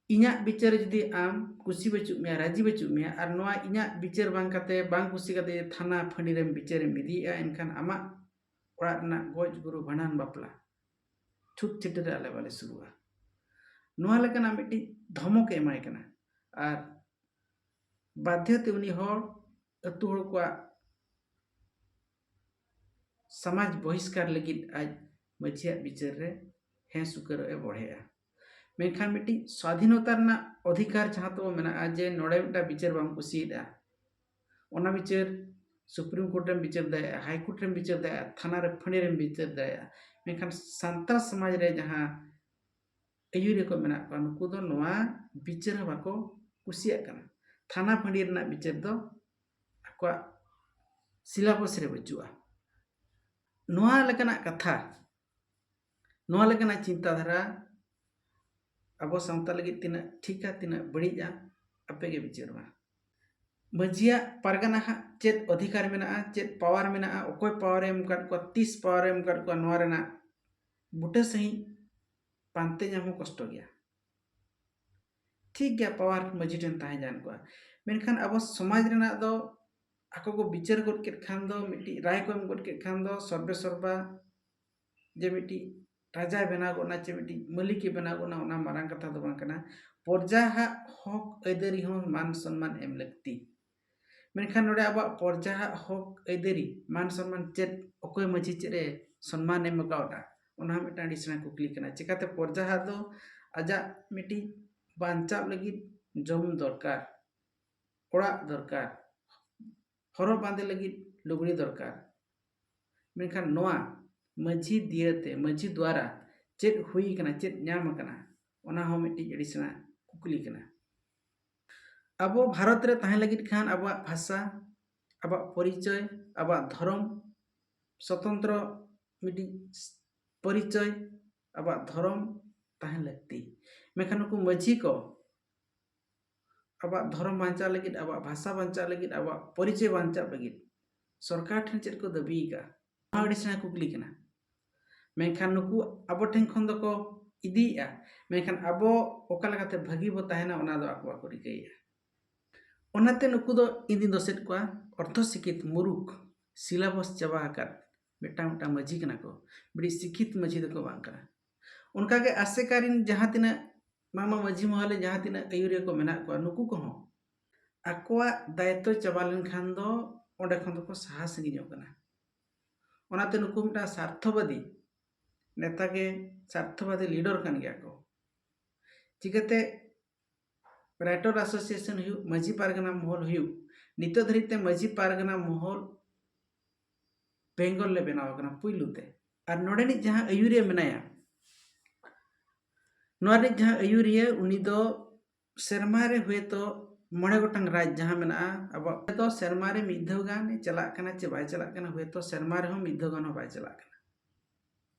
ᱤᱧᱟᱹᱜ ᱵᱤᱪᱟᱹᱨ ᱡᱩᱫᱤ ᱟᱢ ᱠᱩᱥᱤ ᱵᱟᱹᱪᱩᱜ ᱢᱮᱭᱟ, ᱨᱟᱹᱡᱤ ᱵᱟᱹᱪᱩᱜ ᱢᱮᱭᱟ, ᱟᱨ ᱱᱚᱣᱟ ᱤᱧᱟᱹᱜ ᱵᱤᱪᱟᱹᱨ ᱵᱟᱝ ᱠᱟᱛᱮ, ᱵᱟᱝ ᱠᱩᱥᱤ ᱠᱟᱛᱮ ᱛᱷᱟᱱᱟ ᱯᱷᱟᱺᱰᱤ ᱨᱮᱢ ᱵᱤᱪᱟᱹᱨᱮᱢ ᱤᱫᱤᱭᱮᱫᱼᱟ, ᱮᱱᱠᱷᱟᱱ ᱟᱢᱟᱜ ᱚᱲᱟᱜ ᱨᱮᱱᱟᱜ ᱜᱚᱡ ᱜᱩᱨᱩ ᱵᱷᱟᱸᱰᱟᱱ ᱵᱟᱯᱞᱟ ᱪᱷᱩᱛ ᱪᱷᱟᱹᱴᱭᱟᱹᱨ ᱨᱮ ᱟᱞᱮ ᱵᱟᱞᱮ ᱥᱩᱨᱩᱜᱼᱟ᱾ ᱱᱚᱣᱟ ᱞᱮᱠᱟᱱᱟᱜ ᱢᱤᱫᱴᱤᱡ ᱫᱷᱚᱢᱚᱠ ᱮ ᱮᱢᱟᱭ ᱠᱟᱱᱟ᱾ ᱟᱨ ᱵᱟᱫᱽᱫᱷᱚ ᱛᱮ ᱩᱱᱤ ᱦᱚᱲ ᱟᱹᱛᱩ ᱦᱚᱲ ᱠᱚᱣᱟᱜ ᱥᱚᱢᱟᱡᱽ ᱵᱚᱦᱤᱥᱠᱟᱨ ᱞᱟᱹᱜᱤᱫ ᱟᱡ ᱢᱟᱹᱡᱷᱤᱭᱟᱜ ᱵᱤᱪᱟᱹᱨ ᱨᱮ ᱦᱮᱸ ᱥᱩᱠᱟᱹᱨᱚᱜ ᱮ ᱵᱚᱲᱦᱮᱜᱼᱟ᱾ ᱢᱮᱱᱠᱷᱟᱱ ᱢᱤᱫᱴᱤᱡ ᱥᱣᱟᱫᱷᱤᱱᱚᱛᱟ ᱨᱮᱱᱟᱜ ᱚᱫᱷᱤᱠᱟᱨ ᱡᱟᱦᱟᱸ ᱛᱟᱵᱚ ᱢᱮᱱᱟᱜᱼᱟ, ᱡᱮ ᱱᱚᱰᱮ ᱢᱤᱫᱴᱟᱝ ᱵᱤᱪᱟᱹᱨ ᱵᱟᱢ ᱠᱩᱥᱤᱭᱟᱫᱼᱟ, ᱚᱱᱟ ᱵᱤᱪᱟᱹᱨ ᱥᱩᱯᱨᱤᱢ ᱠᱳᱨᱴ ᱨᱮᱢ ᱵᱤᱪᱟᱹᱨ ᱫᱟᱲᱮᱭᱟᱜᱼᱟ, ᱦᱟᱭ ᱠᱳᱨᱴ ᱨᱮᱢ ᱵᱤᱪᱟᱹᱨ ᱫᱟᱲᱮᱭᱟᱜᱼᱟ, ᱛᱷᱟᱱᱟ ᱨᱮ ᱯᱷᱟᱺᱰᱤ ᱨᱮᱢ ᱵᱤᱪᱟᱹᱨ ᱫᱟᱲᱮᱭᱟᱜᱼᱟ᱾ ᱢᱮᱱᱠᱷᱟᱱ ᱥᱟᱱᱛᱟᱲ ᱥᱚᱢᱟᱡᱽ ᱨᱮ ᱡᱟᱦᱟᱸ ᱟᱹᱭᱩᱨᱤᱭᱟᱹ ᱠᱚ ᱢᱮᱱᱟᱜ ᱠᱚᱣᱟ, ᱱᱩᱠᱩ ᱫᱚ ᱱᱚᱣᱟ ᱵᱤᱪᱟᱹᱨ ᱦᱚᱸ ᱵᱟᱠᱚ ᱠᱩᱥᱤᱭᱟᱜ ᱠᱟᱱᱟ᱾ ᱛᱷᱟᱱᱟ ᱯᱷᱟᱺᱰᱤ ᱨᱮᱱᱟᱜ ᱵᱤᱪᱟᱹᱨ ᱫᱚ ᱟᱠᱚᱣᱟᱜ ᱥᱤᱞᱟᱵᱚᱥ ᱨᱮ ᱵᱟᱹᱪᱩᱜᱼᱟ᱾ ᱱᱚᱣᱟ ᱞᱮᱠᱟᱱᱟᱜ ᱠᱟᱛᱷᱟ, ᱱᱚᱣᱟ ᱞᱮᱠᱟᱱᱟᱜ ᱪᱤᱱᱛᱟᱹ ᱫᱷᱟᱨᱟ ᱟᱵᱚ ᱥᱟᱶᱛᱟ ᱞᱟᱹᱜᱤᱫ ᱛᱤᱱᱟᱹᱜ ᱴᱷᱤᱠᱟ, ᱛᱤᱱᱟᱹᱜ ᱵᱟᱹᱲᱤᱡᱼᱟ, ᱟᱯᱮ ᱜᱮ ᱵᱤᱪᱟᱹᱨ ᱢᱟ᱾ ᱢᱟᱹᱡᱷᱤᱭᱟᱜ ᱯᱟᱨᱜᱟᱱᱟ ᱦᱟᱸᱜ ᱪᱮᱫ ᱚᱫᱷᱤᱠᱟᱨ ᱢᱮᱱᱟᱜᱼᱟ, ᱪᱮᱫ ᱯᱟᱣᱟᱨ ᱢᱮᱱᱟᱜᱼᱟ, ᱚᱠᱚᱭ ᱯᱟᱣᱟᱨᱮ ᱮᱢ ᱟᱠᱟᱫ ᱠᱚᱣᱟ, ᱛᱤᱥ ᱯᱟᱣᱟᱨᱮ ᱮᱢ ᱟᱠᱟᱫ ᱠᱚᱣᱟ, ᱱᱚᱣᱟ ᱨᱮᱱᱟᱜ ᱵᱩᱴᱟᱹ ᱥᱟᱺᱦᱤᱡ ᱯᱟᱱᱛᱮ ᱧᱟᱢ ᱦᱚᱸ ᱠᱚᱥᱴᱚ ᱜᱮᱭᱟ᱾ ᱴᱷᱤᱠ ᱜᱮᱭᱟ, ᱯᱟᱣᱟᱨ ᱢᱟᱹᱡᱷᱤ ᱴᱷᱮᱱ ᱛᱟᱦᱮᱸ ᱡᱟᱱ ᱠᱚᱜᱼᱟ, ᱢᱮᱱᱠᱷᱟᱱ ᱟᱵᱚ ᱥᱚᱢᱟᱡᱽ ᱨᱮᱱᱟᱜ ᱫᱚ ᱟᱠᱚ ᱠᱚ ᱵᱤᱪᱟᱹᱨ ᱜᱚᱫ ᱠᱮᱫ ᱠᱷᱟᱱ ᱫᱚ, ᱢᱤᱫᱴᱤᱡ ᱨᱟᱭ ᱠᱚ ᱮᱢ ᱜᱚᱫ ᱠᱮᱫ ᱠᱷᱟᱱ ᱫᱚ, ᱥᱚᱨᱵᱮ ᱥᱚᱨᱵᱟ ᱡᱮ ᱢᱤᱫᱴᱤᱡ ᱨᱟᱡᱟᱭ ᱵᱮᱱᱟᱣ ᱜᱚᱫ ᱮᱱᱟ ᱪᱮ ᱢᱤᱫᱴᱤᱡ ᱢᱟᱹᱞᱤᱠᱮ ᱵᱮᱱᱟᱣ ᱜᱚᱫ ᱮᱱᱟ, ᱚᱱᱟ ᱢᱟᱨᱟᱝ ᱠᱟᱛᱷᱟ ᱫᱚ ᱵᱟᱝ ᱠᱟᱱᱟ᱾ ᱯᱨᱚᱡᱟ ᱦᱟᱜ ᱦᱚᱠ ᱟᱹᱭᱫᱟᱹᱨᱤ ᱦᱚᱸ ᱢᱟᱱ ᱥᱚᱱᱢᱟᱱ ᱮᱢ ᱞᱟᱹᱠᱛᱤ᱾ ᱢᱮᱱᱠᱷᱟᱱ ᱱᱚᱰᱮ ᱟᱵᱚᱣᱟᱜ ᱯᱨᱚᱡᱟ ᱦᱟᱜ ᱦᱚᱠ ᱟᱹᱭᱫᱟᱹᱨᱤ, ᱢᱟᱱ ᱥᱚᱱᱢᱟᱱ ᱪᱮᱫ, ᱚᱠᱚᱭ ᱢᱟᱹᱡᱷᱤ ᱪᱮᱫ ᱮ ᱥᱚᱱᱢᱟᱱ ᱮᱢ ᱟᱠᱟᱣᱫᱟ, ᱚᱱᱟ ᱦᱚᱸ ᱢᱤᱫᱴᱟᱝ ᱟᱹᱰᱤ ᱥᱮᱬᱟ ᱠᱩᱠᱞᱤ ᱠᱟᱱᱟ᱾ ᱪᱤᱠᱟᱛᱮ ᱯᱨᱚᱡᱟ ᱦᱟᱜ ᱫᱚ ᱟᱡᱟᱜ ᱢᱤᱫᱴᱤᱡ ᱵᱟᱧᱪᱟᱣ ᱞᱟᱹᱜᱤᱫ ᱡᱚᱢ ᱫᱚᱨᱠᱟᱨ, ᱚᱲᱟᱜ ᱫᱚᱨᱠᱟᱨ, ᱦᱚᱨᱚᱜ ᱵᱟᱸᱫᱮ ᱞᱟᱹᱜᱤᱫ ᱞᱩᱜᱽᱲᱤ ᱫᱚᱨᱠᱟᱨ᱾ ᱢᱮᱱᱠᱷᱟᱱ ᱱᱚᱣᱟ ᱢᱟᱹᱡᱷᱤ ᱫᱤᱭᱟᱹᱛᱮ, ᱢᱟᱹᱡᱷᱤ ᱫᱩᱣᱟᱨᱟ ᱪᱮᱫ ᱦᱩᱭ ᱟᱠᱟᱱᱟ, ᱪᱮᱫ ᱧᱟᱢ ᱟᱠᱟᱱᱟ, ᱚᱱᱟ ᱦᱚᱸ ᱢᱤᱫᱴᱤᱡ ᱟᱹᱰᱤ ᱥᱮᱬᱟ ᱠᱩᱠᱞᱤ ᱠᱟᱱᱟ᱾ ᱟᱵᱚ ᱵᱷᱟᱨᱚᱛ ᱨᱮ ᱛᱟᱦᱮᱸ ᱞᱟᱹᱜᱤᱫ ᱠᱷᱟᱱ ᱟᱵᱚᱣᱟᱜ ᱵᱷᱟᱥᱟ, ᱟᱵᱚᱣᱟᱜ ᱯᱚᱨᱤᱪᱚᱭ, ᱟᱵᱚᱣᱟᱜ ᱫᱷᱚᱨᱚᱢ, ᱥᱚᱛᱚᱱᱛᱨᱚ ᱢᱤᱫᱴᱤᱡ ᱯᱚᱨᱤᱪᱚᱭ, ᱟᱵᱚᱣᱟᱜ ᱫᱷᱚᱨᱚᱢ ᱛᱟᱦᱮᱸ ᱞᱟᱹᱠᱛᱤ᱾ ᱢᱮᱱᱠᱷᱟᱱ ᱱᱩᱠᱩ ᱢᱟᱹᱡᱷᱤ ᱠᱚ ᱟᱵᱚᱣᱟᱜ ᱫᱷᱚᱨᱚᱢ ᱵᱟᱧᱪᱟᱣ ᱞᱟᱹᱜᱤᱫ, ᱟᱵᱚᱣᱟᱜ ᱵᱷᱟᱥᱟ ᱵᱟᱧᱪᱟᱣ ᱞᱟᱹᱜᱤᱫ, ᱟᱵᱚᱣᱟᱜ ᱯᱚᱨᱤᱪᱚᱭ ᱵᱟᱧᱪᱟᱣ ᱞᱟᱹᱜᱤᱫ ᱥᱚᱨᱠᱟᱨ ᱴᱷᱮᱱ ᱪᱮᱫ ᱠᱚ ᱫᱟᱹᱵᱤ ᱟᱠᱟᱫᱼᱟ? ᱱᱚᱣᱟ ᱟᱹᱰᱤ ᱥᱮᱬᱟ ᱠᱩᱠᱞᱤ ᱠᱟᱱᱟ᱾ ᱢᱮᱱᱠᱷᱟᱱ ᱱᱩᱠᱩ ᱟᱵᱚ ᱴᱷᱮᱱ ᱠᱷᱚᱱ ᱫᱚᱠᱚ ᱤᱫᱤᱭᱮᱫᱼᱟ, ᱢᱮᱱᱠᱷᱟᱱ ᱟᱵᱚ ᱚᱠᱟ ᱞᱮᱠᱟᱛᱮ ᱵᱷᱟᱹᱜᱤ ᱵᱚ ᱛᱟᱦᱮᱱᱟ, ᱚᱱᱟ ᱫᱚ ᱟᱠᱚ ᱵᱟᱠᱚ ᱨᱤᱠᱟᱹᱭᱮᱫᱼᱟ᱾ ᱚᱱᱟᱛᱮ ᱱᱩᱠᱩ ᱫᱚ ᱤᱧ ᱫᱩᱧ ᱫᱳᱥᱮᱫ ᱠᱚᱣᱟ, ᱚᱨᱫᱷᱚ ᱥᱤᱠᱷᱤᱛ, ᱢᱩᱨᱩᱠᱷ, ᱥᱤᱞᱟᱵᱚᱥ ᱪᱟᱵᱟ ᱟᱠᱟᱫ ᱢᱤᱫᱴᱟᱝ ᱢᱤᱫᱴᱟᱝ ᱢᱟᱹᱡᱷᱤ ᱠᱟᱱᱟ ᱠᱚ, ᱵᱤᱰᱤ ᱥᱤᱠᱷᱤᱛ ᱢᱟᱹᱡᱷᱤ ᱫᱚᱠᱚ ᱵᱟᱝ ᱠᱟᱱᱟ᱾ ᱚᱱᱠᱟᱜᱮ ᱟᱥᱮᱠᱟ ᱨᱮᱱ ᱡᱟᱦᱟᱸ ᱛᱤᱱᱟᱹᱜ ᱢᱟᱢᱟ ᱢᱟᱹᱡᱷᱤ ᱢᱚᱦᱚᱞ ᱨᱮ ᱡᱟᱦᱟᱸ ᱛᱤᱱᱟᱹᱜ ᱟᱹᱭᱩᱨᱤᱭᱟᱹ ᱠᱚ ᱢᱮᱱᱟᱜ ᱠᱚᱣᱟ, ᱱᱩᱠᱩ ᱠᱚᱦᱚᱸ ᱟᱠᱚᱣᱟᱜ ᱫᱟᱭᱤᱛᱛᱚ ᱪᱟᱵᱟ ᱞᱮᱱᱠᱷᱟᱱ ᱫᱚ ᱚᱸᱰᱮ ᱠᱷᱚᱱ ᱫᱚᱠᱚ ᱥᱟᱦᱟ ᱥᱟᱺᱜᱤᱧᱚᱜ ᱠᱟᱱᱟ᱾ ᱚᱱᱟᱛᱮ ᱱᱩᱠᱩ ᱢᱤᱫᱴᱟᱝ ᱥᱟᱨᱛᱷᱚᱵᱟᱫᱤ ᱱᱮᱛᱟ ᱜᱮ, ᱥᱟᱨᱛᱷᱚᱵᱟᱫᱤ ᱞᱤᱰᱟᱨ ᱠᱟᱱ ᱜᱮᱭᱟ ᱠᱚ᱾ ᱪᱤᱠᱟᱹᱛᱮ ᱨᱟᱭᱴᱟᱨ ᱮᱥᱳᱥᱤᱭᱮᱥᱚᱱ ᱦᱩᱭᱩᱜ, ᱢᱟᱹᱡᱷᱤ ᱯᱟᱨᱜᱟᱱᱟ ᱢᱚᱦᱚᱞ ᱦᱩᱭᱩᱜ, ᱱᱤᱛᱚᱜ ᱫᱷᱟᱹᱨᱤᱡ ᱛᱮ ᱢᱟᱹᱡᱷᱤ ᱯᱟᱨᱜᱟᱱᱟ ᱢᱚᱦᱚᱞ ᱵᱮᱝᱜᱚᱞ ᱞᱮ ᱵᱮᱱᱟᱣ ᱟᱠᱟᱱᱟ ᱯᱩᱭᱞᱩ ᱛᱮ᱾ ᱟᱨ ᱱᱚᱰᱮᱱᱤᱡ ᱡᱟᱦᱟᱸ ᱟᱹᱭᱩᱨᱤᱭᱟᱹ ᱢᱮᱱᱟᱭᱟ, ᱱᱚᱣᱟ ᱨᱤᱱᱤᱡ ᱡᱟᱦᱟᱸ ᱟᱹᱭᱩᱨᱤᱭᱟᱹ, ᱩᱱᱤ ᱫᱚ ᱥᱮᱨᱢᱟ ᱨᱮ ᱦᱚᱭᱛᱳ ᱢᱚᱬᱮ ᱜᱚᱴᱟᱝ ᱨᱟᱡᱽ ᱡᱟᱦᱟᱸ ᱢᱮᱱᱟᱜᱼᱟ, ᱟᱵᱚᱣᱟᱜ ᱫᱚ ᱥᱮᱨᱢᱟ ᱨᱮ ᱢᱤᱫ ᱫᱷᱟᱣ ᱜᱟᱱ ᱪᱟᱞᱟᱜ ᱠᱟᱱᱟ ᱪᱮ ᱵᱟᱭ ᱪᱟᱞᱟᱜ ᱠᱟᱱᱟ, ᱦᱚᱭᱛᱳ ᱥᱮᱨᱢᱟ ᱨᱮᱦᱚᱸ ᱢᱤᱫ ᱫᱷᱟᱣ ᱜᱟᱱ ᱦᱚᱸ ᱵᱟᱭ ᱪᱟᱞᱟᱜ ᱠᱟᱱᱟ᱾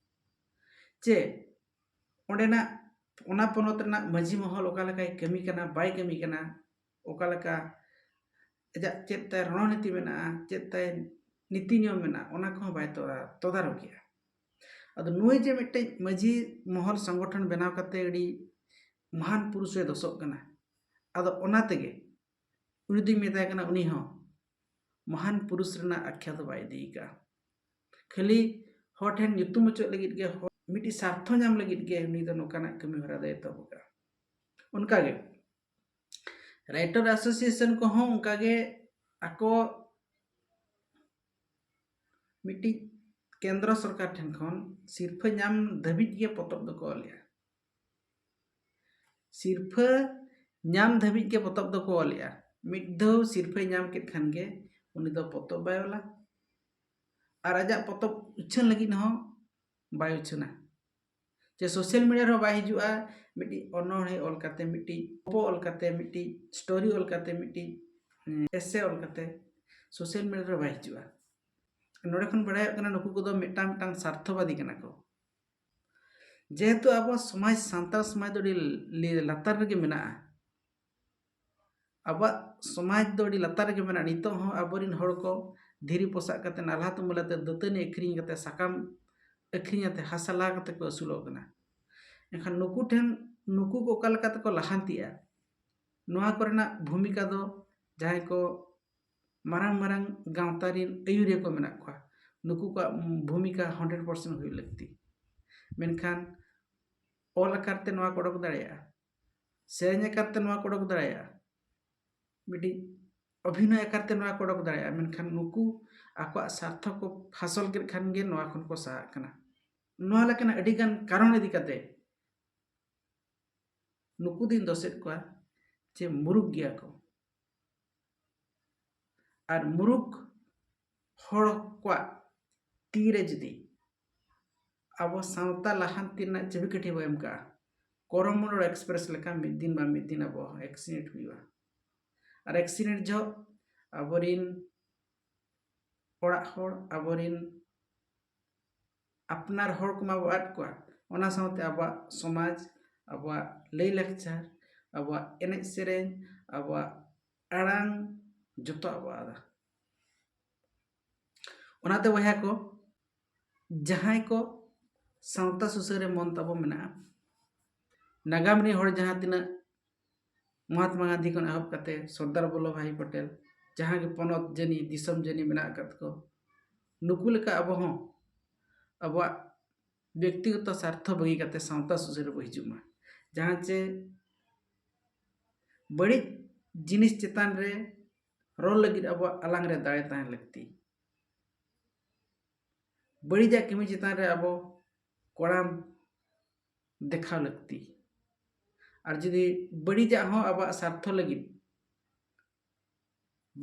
ᱪᱮ ᱚᱸᱰᱮᱱᱟᱜ, ᱚᱱᱟ ᱯᱚᱱᱚᱛ ᱨᱮᱱᱟᱜ ᱢᱟᱹᱡᱷᱤ ᱢᱚᱦᱚᱞ ᱚᱠᱟ ᱞᱮᱠᱟᱭ ᱠᱟᱹᱢᱤ ᱠᱟᱱᱟ, ᱵᱟᱭ ᱠᱟᱹᱢᱤ ᱠᱟᱱᱟ, ᱚᱠᱟ ᱞᱮᱠᱟ ᱟᱡᱟᱜ ᱪᱮᱫ ᱛᱟᱭ ᱨᱚᱬᱱᱤᱛᱤ ᱢᱮᱱᱟᱜᱼᱟ, ᱪᱮᱫ ᱛᱟᱭ ᱱᱤᱛᱤ ᱱᱤᱭᱚᱢ ᱢᱮᱱᱟᱜᱼᱟ, ᱚᱱᱟ ᱠᱚᱦᱚᱸ ᱵᱟᱭ ᱛᱚ-, ᱛᱚᱫᱟᱨᱚᱠᱮᱜᱼᱟ᱾ ᱟᱫᱚ ᱱᱩᱭ ᱡᱮ ᱢᱤᱫᱴᱮᱡ ᱢᱟᱹᱡᱷᱤ ᱢᱚᱦᱚᱞ ᱥᱚᱝᱜᱚᱴᱷᱚᱱ ᱵᱮᱱᱟᱣ ᱠᱟᱛᱮ ᱟᱹᱰᱤ ᱢᱚᱦᱟᱱ ᱯᱩᱨᱩᱥ ᱮ ᱫᱚᱥᱚᱜ ᱠᱟᱱᱟ, ᱟᱫᱚ ᱚᱱᱟ ᱛᱮᱜᱮ ᱩᱱᱤ ᱫᱩᱧ ᱢᱮᱛᱟᱭ ᱠᱟᱱᱟ, ᱩᱱᱤ ᱦᱚᱸ ᱢᱚᱦᱟᱱ ᱯᱩᱨᱩᱥ ᱨᱮᱱᱟᱜ ᱟᱠᱷᱭᱟ ᱫᱚ ᱵᱟᱭ ᱤᱫᱤ ᱟᱠᱟᱫᱼᱟ᱾ ᱠᱷᱟᱹᱞᱤ ᱦᱚᱲ ᱴᱷᱮᱱ ᱧᱩᱛᱩᱢ ᱚᱪᱚᱜ ᱞᱟᱹᱜᱤᱫ ᱜᱮ, ᱦᱚᱲ ᱢᱤᱫᱴᱤᱡ ᱥᱟᱨᱛᱷᱚ ᱧᱟᱢ ᱞᱟᱹᱜᱤᱫ ᱜᱮ ᱩᱱᱤ ᱫᱚ ᱱᱚᱝᱠᱟᱱᱟᱜ ᱠᱟᱹᱢᱤ ᱦᱚᱨᱟ ᱫᱚᱭ ᱮᱛᱚᱦᱚᱵ ᱟᱠᱟᱫᱼᱟ᱾ ᱚᱱᱠᱟᱜᱮ ᱨᱟᱭᱴᱟᱨ ᱮᱥᱳᱥᱤᱭᱮᱥᱚᱱ ᱠᱚᱦᱚᱸ ᱚᱱᱠᱟᱜᱮ ᱟᱠᱚ ᱢᱤᱫᱴᱤᱡ ᱠᱮᱱᱫᱨᱚ ᱥᱚᱨᱠᱟᱨ ᱴᱷᱮᱱ ᱠᱷᱚᱱ ᱥᱤᱨᱯᱷᱟᱹ ᱧᱟᱢ ᱫᱷᱟᱹᱵᱤᱡ ᱜᱮ ᱯᱚᱛᱚᱵ ᱫᱚᱠᱚ ᱚᱞᱮᱜᱼᱟ᱾ ᱥᱤᱨᱯᱷᱟᱹ ᱧᱟᱢ ᱫᱷᱟᱹᱵᱤᱡ ᱜᱮ ᱯᱚᱛᱚᱵ ᱫᱚᱠᱚ ᱚᱞᱮᱜᱼᱟ᱾ ᱢᱤᱫ ᱫᱷᱟᱣ ᱥᱤᱨᱯᱷᱟᱹᱭ ᱧᱟᱢ ᱠᱮᱫ ᱠᱷᱟᱱ ᱜᱮ ᱩᱱᱤ ᱫᱚ ᱯᱚᱛᱚᱵ ᱵᱟᱭ ᱚᱞᱟ ᱟᱨ ᱟᱡᱟᱜ ᱯᱚᱛᱚᱵ ᱩᱪᱷᱟᱹᱱ ᱞᱟᱹᱜᱤᱫ ᱦᱚᱸ ᱵᱟᱭ ᱩᱪᱷᱟᱹᱱᱟ᱾ ᱡᱮ ᱥᱳᱥᱟᱞ ᱢᱤᱰᱤᱭᱟ ᱨᱮᱦᱚᱸ ᱵᱟᱭ ᱦᱤᱡᱩᱜᱼᱟ, ᱢᱤᱫᱴᱤᱡ ᱚᱱᱚᱬᱦᱮ ᱚᱞ ᱠᱟᱛᱮ, ᱢᱤᱫᱴᱤᱡ ᱜᱚᱞᱯᱚ ᱚᱞ ᱠᱟᱛᱮ, ᱢᱤᱫᱴᱤᱡ ᱥᱴᱳᱨᱤ ᱚᱞ ᱠᱟᱛᱮ, ᱢᱤᱫᱴᱤᱡ ᱮᱥᱮ ᱚᱞ ᱠᱟᱛᱮ ᱥᱳᱥᱟᱞ ᱢᱤᱰᱤᱭᱟ ᱨᱮ ᱵᱟᱭ ᱦᱤᱡᱩᱜᱼᱟ᱾ ᱱᱚᱰᱮ ᱠᱷᱚᱱ ᱵᱟᱲᱟᱭᱚᱜ ᱠᱟᱱᱟ ᱱᱩᱠᱩ ᱠᱚᱫᱚ ᱢᱤᱫᱴᱟᱝ ᱢᱤᱫᱴᱟᱝ ᱥᱟᱨᱛᱷᱚᱵᱟᱫᱤ ᱠᱟᱱᱟ ᱠᱚ᱾ ᱡᱮᱦᱮᱛᱩ ᱟᱵᱚ ᱥᱚᱢᱟᱡᱽ, ᱥᱟᱱᱛᱟᱲ ᱥᱚᱢᱟᱡᱽ ᱫᱚ ᱟᱹᱰᱤ ᱞᱤ-, ᱞᱟᱛᱟᱨ ᱨᱮᱜᱮ ᱢᱮᱱᱟᱜᱼᱟ᱾ ᱟᱵᱚᱣᱟᱜ ᱥᱚᱢᱟᱡᱽ ᱫᱚ ᱟᱹᱰᱤ ᱞᱟᱛᱟᱨ ᱨᱮᱜᱮ ᱢᱮᱱᱟᱜᱼᱟ᱾ ᱱᱤᱛᱚᱜ ᱦᱚᱸ ᱟᱵᱚᱨᱮᱱ ᱦᱚᱲ ᱠᱚ ᱫᱷᱤᱨᱤ ᱯᱚᱥᱟᱜ ᱠᱟᱛᱮ, ᱱᱟᱞᱦᱟ ᱛᱩᱢᱟᱹᱞ ᱟᱛᱮ, ᱫᱟᱹᱛᱟᱹᱱᱤ ᱟᱹᱠᱷᱨᱤᱧ ᱠᱟᱛᱮ, ᱥᱟᱠᱟᱢ ᱟᱹᱠᱷᱨᱤᱧ ᱟᱛᱮ, ᱦᱟᱥᱟ ᱞᱟ ᱠᱟᱛᱮ ᱠᱚ ᱟᱹᱥᱩᱞᱚᱜ ᱠᱟᱱᱟ᱾ ᱮᱱᱠᱷᱟᱱ ᱱᱩᱠᱩ ᱴᱷᱮᱱ, ᱱᱩᱠᱩ ᱠᱚ ᱚᱠᱟ ᱞᱮᱠᱟ ᱛᱮᱠᱚ ᱞᱟᱦᱟᱱᱛᱤᱜᱼᱟ, ᱱᱚᱣᱟ ᱠᱚᱨᱮᱱᱟᱜ ᱵᱷᱩᱢᱤᱠᱟ ᱫᱚ ᱡᱟᱦᱟᱸᱭ ᱠᱚ ᱢᱟᱨᱟᱝ ᱢᱟᱨᱟᱝ ᱜᱟᱶᱛᱟ ᱨᱮᱱ ᱟᱹᱭᱩᱨᱤᱭᱟᱹ ᱠᱚ ᱢᱮᱱᱟᱜ ᱠᱚᱣᱟ, ᱱᱩᱠᱩ ᱠᱚᱣᱟᱜ ᱵᱷᱩᱢᱤᱠᱟ ᱦᱟᱱᱰᱨᱮᱰ ᱯᱟᱨᱥᱮᱱᱴ ᱦᱩᱭᱩᱜ ᱞᱟᱹᱠᱛᱤ᱾ ᱢᱮᱱᱠᱷᱟᱱ ᱚᱞ ᱟᱠᱟᱨ ᱛᱮ ᱱᱚᱣᱟ ᱠᱚ ᱚᱰᱚᱠ ᱫᱟᱲᱮᱭᱟᱜᱼᱟ, ᱥᱮᱨᱮᱧ ᱟᱠᱟᱨ ᱛᱮ ᱱᱚᱣᱟ ᱠᱚ ᱚᱰᱚᱠ ᱫᱟᱲᱮᱭᱟᱜᱼᱟ, ᱢᱤᱫᱴᱤᱡ ᱚᱵᱷᱤᱱᱚᱭ ᱟᱠᱟᱨ ᱛᱮ ᱱᱚᱣᱟ ᱠᱚ ᱚᱰᱚᱠ ᱫᱟᱲᱮᱭᱟᱜᱼᱟ, ᱢᱮᱱᱠᱷᱟᱱ ᱱᱩᱠᱩ ᱟᱠᱚᱣᱟᱜ ᱥᱟᱨᱛᱷᱚ ᱠᱚ ᱦᱟᱥᱚᱞ ᱠᱮᱫ ᱠᱷᱟᱱ ᱜᱮ ᱱᱚᱣᱟ ᱠᱷᱚᱱ ᱠᱚ ᱥᱟᱦᱟᱜ ᱠᱟᱱᱟ᱾ ᱱᱚᱣᱟ ᱞᱮᱠᱟᱱᱟᱜ ᱟᱹᱰᱤᱜᱟᱱ ᱠᱟᱨᱚᱱ ᱤᱫᱤ ᱠᱟᱛᱮ ᱱᱩᱠᱩ ᱫᱚᱧ ᱫᱚᱥᱮᱫ ᱠᱚᱣᱟ ᱡᱮ ᱢᱩᱨᱩᱠ ᱜᱮᱭᱟ ᱠᱚ᱾ ᱟᱨ ᱢᱩᱨᱩᱠ ᱦᱚᱲ ᱠᱚᱣᱟᱜ ᱛᱤᱨᱮ ᱡᱩᱫᱤ ᱟᱵᱚ ᱥᱟᱶᱛᱟ ᱞᱟᱦᱟᱱᱛᱤ ᱨᱮᱱᱟᱜ ᱪᱟᱹᱵᱤᱠᱟᱹᱴᱷᱤ ᱵᱚ ᱮᱢ ᱠᱟᱜᱼᱟ, ᱠᱚᱨᱚᱢᱚᱱᱰᱚᱞ ᱮᱠᱥᱯᱨᱮᱥ ᱞᱮᱠᱟ ᱢᱤᱫ ᱫᱤᱱ ᱵᱟᱝ ᱢᱤᱫ ᱫᱤᱱ ᱟᱵᱚ ᱮᱠᱥᱤᱰᱮᱱᱴ ᱦᱩᱭᱩᱜᱼᱟ᱾ ᱟᱨ ᱮᱠᱥᱤᱰᱮᱱᱴ ᱡᱚᱦᱚᱜ ᱟᱵᱚᱨᱤᱱ ᱚᱲᱟᱜ ᱦᱚᱲ, ᱟᱵᱚᱨᱤᱱ ᱟᱯᱱᱟᱨ ᱦᱚᱲ ᱠᱚᱢᱟ ᱵᱚ ᱟᱫ ᱠᱚᱣᱟ, ᱚᱱᱟ ᱥᱟᱶᱛᱮ ᱟᱵᱚᱣᱟᱜ ᱥᱚᱢᱟᱡᱽ, ᱟᱵᱚᱣᱟᱜ ᱞᱟᱹᱭ ᱞᱟᱠᱪᱟᱨ, ᱟᱵᱚᱣᱟᱜ ᱮᱱᱮᱡ ᱥᱮᱨᱮᱧ, ᱟᱵᱚᱣᱟᱜ ᱟᱲᱟᱝ, ᱡᱚᱛᱚᱣᱟᱜ ᱵᱚ ᱟᱫᱟ᱾ ᱚᱱᱟᱛᱮ ᱵᱚᱭᱦᱟ ᱠᱚ, ᱡᱟᱦᱟᱸᱭ ᱠᱚ ᱥᱟᱶᱛᱟ ᱥᱩᱥᱟᱹᱨ ᱨᱮ ᱢᱚᱱ ᱛᱟᱵᱚ ᱢᱮᱱᱟᱜᱼᱟ, ᱱᱟᱜᱟᱢ ᱨᱮᱱ ᱦᱚᱲ ᱡᱟᱦᱟᱸ ᱛᱤᱱᱟᱹᱜ ᱢᱚᱦᱟᱛᱢᱟ ᱜᱟᱱᱫᱷᱤ ᱠᱷᱚᱱ ᱮᱦᱚᱵ ᱠᱟᱛᱮ ᱥᱚᱨᱫᱟᱨ ᱵᱚᱞᱞᱚᱵᱷ ᱵᱷᱟᱭ ᱯᱟᱴᱮᱞ, ᱡᱟᱦᱟᱸ ᱜᱮ ᱯᱚᱱᱚᱛ ᱡᱟᱹᱱᱤ, ᱫᱤᱥᱚᱢ ᱡᱟᱹᱱᱤ ᱢᱮᱱᱟᱜ ᱟᱠᱟᱫ ᱠᱚ, ᱱᱩᱠᱩ ᱞᱮᱠᱟ ᱟᱵᱚ ᱦᱚᱸ ᱟᱵᱚᱣᱟᱜ ᱵᱮᱠᱛᱤᱜᱚᱛᱚ ᱥᱟᱨᱛᱷᱚ ᱵᱟᱹᱜᱤ ᱠᱟᱛᱮ ᱥᱟᱶᱛᱟ ᱥᱩᱥᱟᱹᱨ ᱨᱮᱵᱚ ᱦᱤᱡᱩᱜ ᱢᱟ, ᱡᱟᱦᱟᱸ ᱪᱮ ᱵᱟᱹᱲᱤᱡ ᱡᱤᱱᱤᱥ ᱪᱮᱛᱟᱱ ᱨᱮ ᱨᱚᱲ ᱞᱟᱹᱜᱤᱫ ᱟᱵᱚᱣᱟᱜ ᱟᱞᱟᱝ ᱨᱮ ᱫᱟᱲᱮ ᱛᱟᱦᱮᱱ ᱞᱟᱹᱠᱛᱤ᱾ ᱵᱟᱹᱲᱤᱡᱟᱜ ᱠᱟᱹᱢᱤ ᱪᱮᱛᱟᱱ ᱨᱮ ᱟᱵᱚ ᱠᱚᱲᱟᱢ ᱫᱮᱠᱷᱟᱣ ᱞᱟᱹᱠᱛᱤ᱾ ᱟᱨ ᱡᱩᱫᱤ ᱵᱟᱹᱲᱤᱡᱟᱜ ᱦᱚᱸ ᱟᱵᱚᱣᱟᱜ ᱥᱟᱨᱛᱷᱚ ᱞᱟᱹᱜᱤᱫ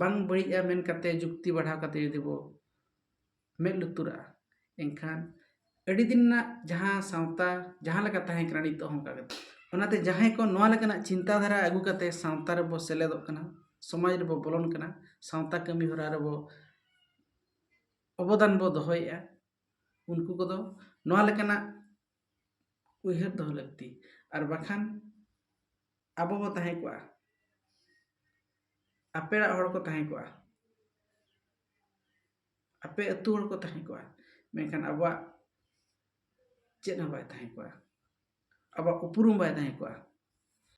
ᱵᱟᱝ ᱵᱟᱹᱲᱤᱡᱼᱟ ᱢᱮᱱ ᱠᱟᱛᱮ ᱡᱩᱠᱛᱤ ᱵᱟᱲᱦᱟᱣ ᱠᱟᱛᱮ ᱡᱩᱫᱤ ᱵᱚ ᱢᱮᱫ ᱞᱩᱛᱩᱨᱟᱜᱼᱟ, ᱮᱱᱠᱷᱟᱱ ᱟᱹᱰᱤ ᱫᱤᱱ ᱨᱮᱱᱟᱜ ᱡᱟᱦᱟᱸ ᱥᱟᱶᱛᱟ ᱡᱟᱦᱟᱸ ᱞᱮᱠᱟ ᱛᱟᱦᱮᱸ ᱠᱟᱱᱟ, ᱱᱤᱛᱚᱜ ᱦᱚᱸ ᱚᱱᱠᱟ ᱜᱮ᱾ ᱚᱱᱟᱛᱮ ᱡᱟᱦᱟᱸᱭ ᱠᱚ ᱱᱚᱣᱟ ᱞᱮᱠᱟᱱᱟᱜ ᱪᱤᱱᱛᱟᱹ ᱫᱷᱟᱨᱟ ᱟᱹᱜᱩ ᱠᱟᱛᱮ ᱥᱟᱶᱛᱟ ᱨᱮᱵᱚ ᱥᱮᱞᱮᱫᱚᱜ ᱠᱟᱱᱟ, ᱥᱚᱢᱟᱡᱽ ᱨᱮᱵᱚ ᱵᱚᱞᱚᱱ ᱠᱟᱱᱟ, ᱥᱟᱶᱛᱟ ᱠᱟᱹᱢᱤ ᱦᱚᱨᱟ ᱨᱮᱵᱚ ᱚᱵᱚᱫᱟᱱ ᱵᱚ ᱫᱚᱦᱚᱭᱮᱫᱼᱟ, ᱩᱱᱠᱩ ᱠᱚᱫᱚ ᱱᱚᱣᱟ ᱞᱮᱠᱟᱱᱟᱜ ᱩᱭᱦᱟᱹᱨ ᱫᱚᱦᱚ ᱞᱟᱹᱠᱛᱤ᱾ ᱟᱨ ᱵᱟᱠᱷᱟᱱ ᱟᱵᱚ ᱵᱚ ᱛᱟᱦᱮᱸ ᱠᱚᱜᱼᱟ, ᱟᱯᱮᱲᱟᱜ ᱦᱚᱲ ᱠᱚ ᱛᱟᱦᱮᱸ ᱠᱚᱜᱼᱟ, ᱟᱯᱮ ᱟᱹᱛᱩ ᱦᱚᱲ ᱠᱚ ᱛᱟᱦᱮᱸ ᱠᱚᱜᱼᱟ, ᱢᱮᱱᱠᱷᱟᱱ ᱟᱵᱚᱣᱟᱜ ᱪᱮᱫ ᱦᱚᱸ ᱵᱟᱭ ᱛᱟᱦᱮᱸ ᱠᱚᱜᱼᱟ, ᱟᱵᱚᱣᱟᱜ ᱩᱯᱨᱩᱢ ᱵᱟᱭ ᱛᱟᱦᱮᱸ ᱠᱚᱜᱼᱟ᱾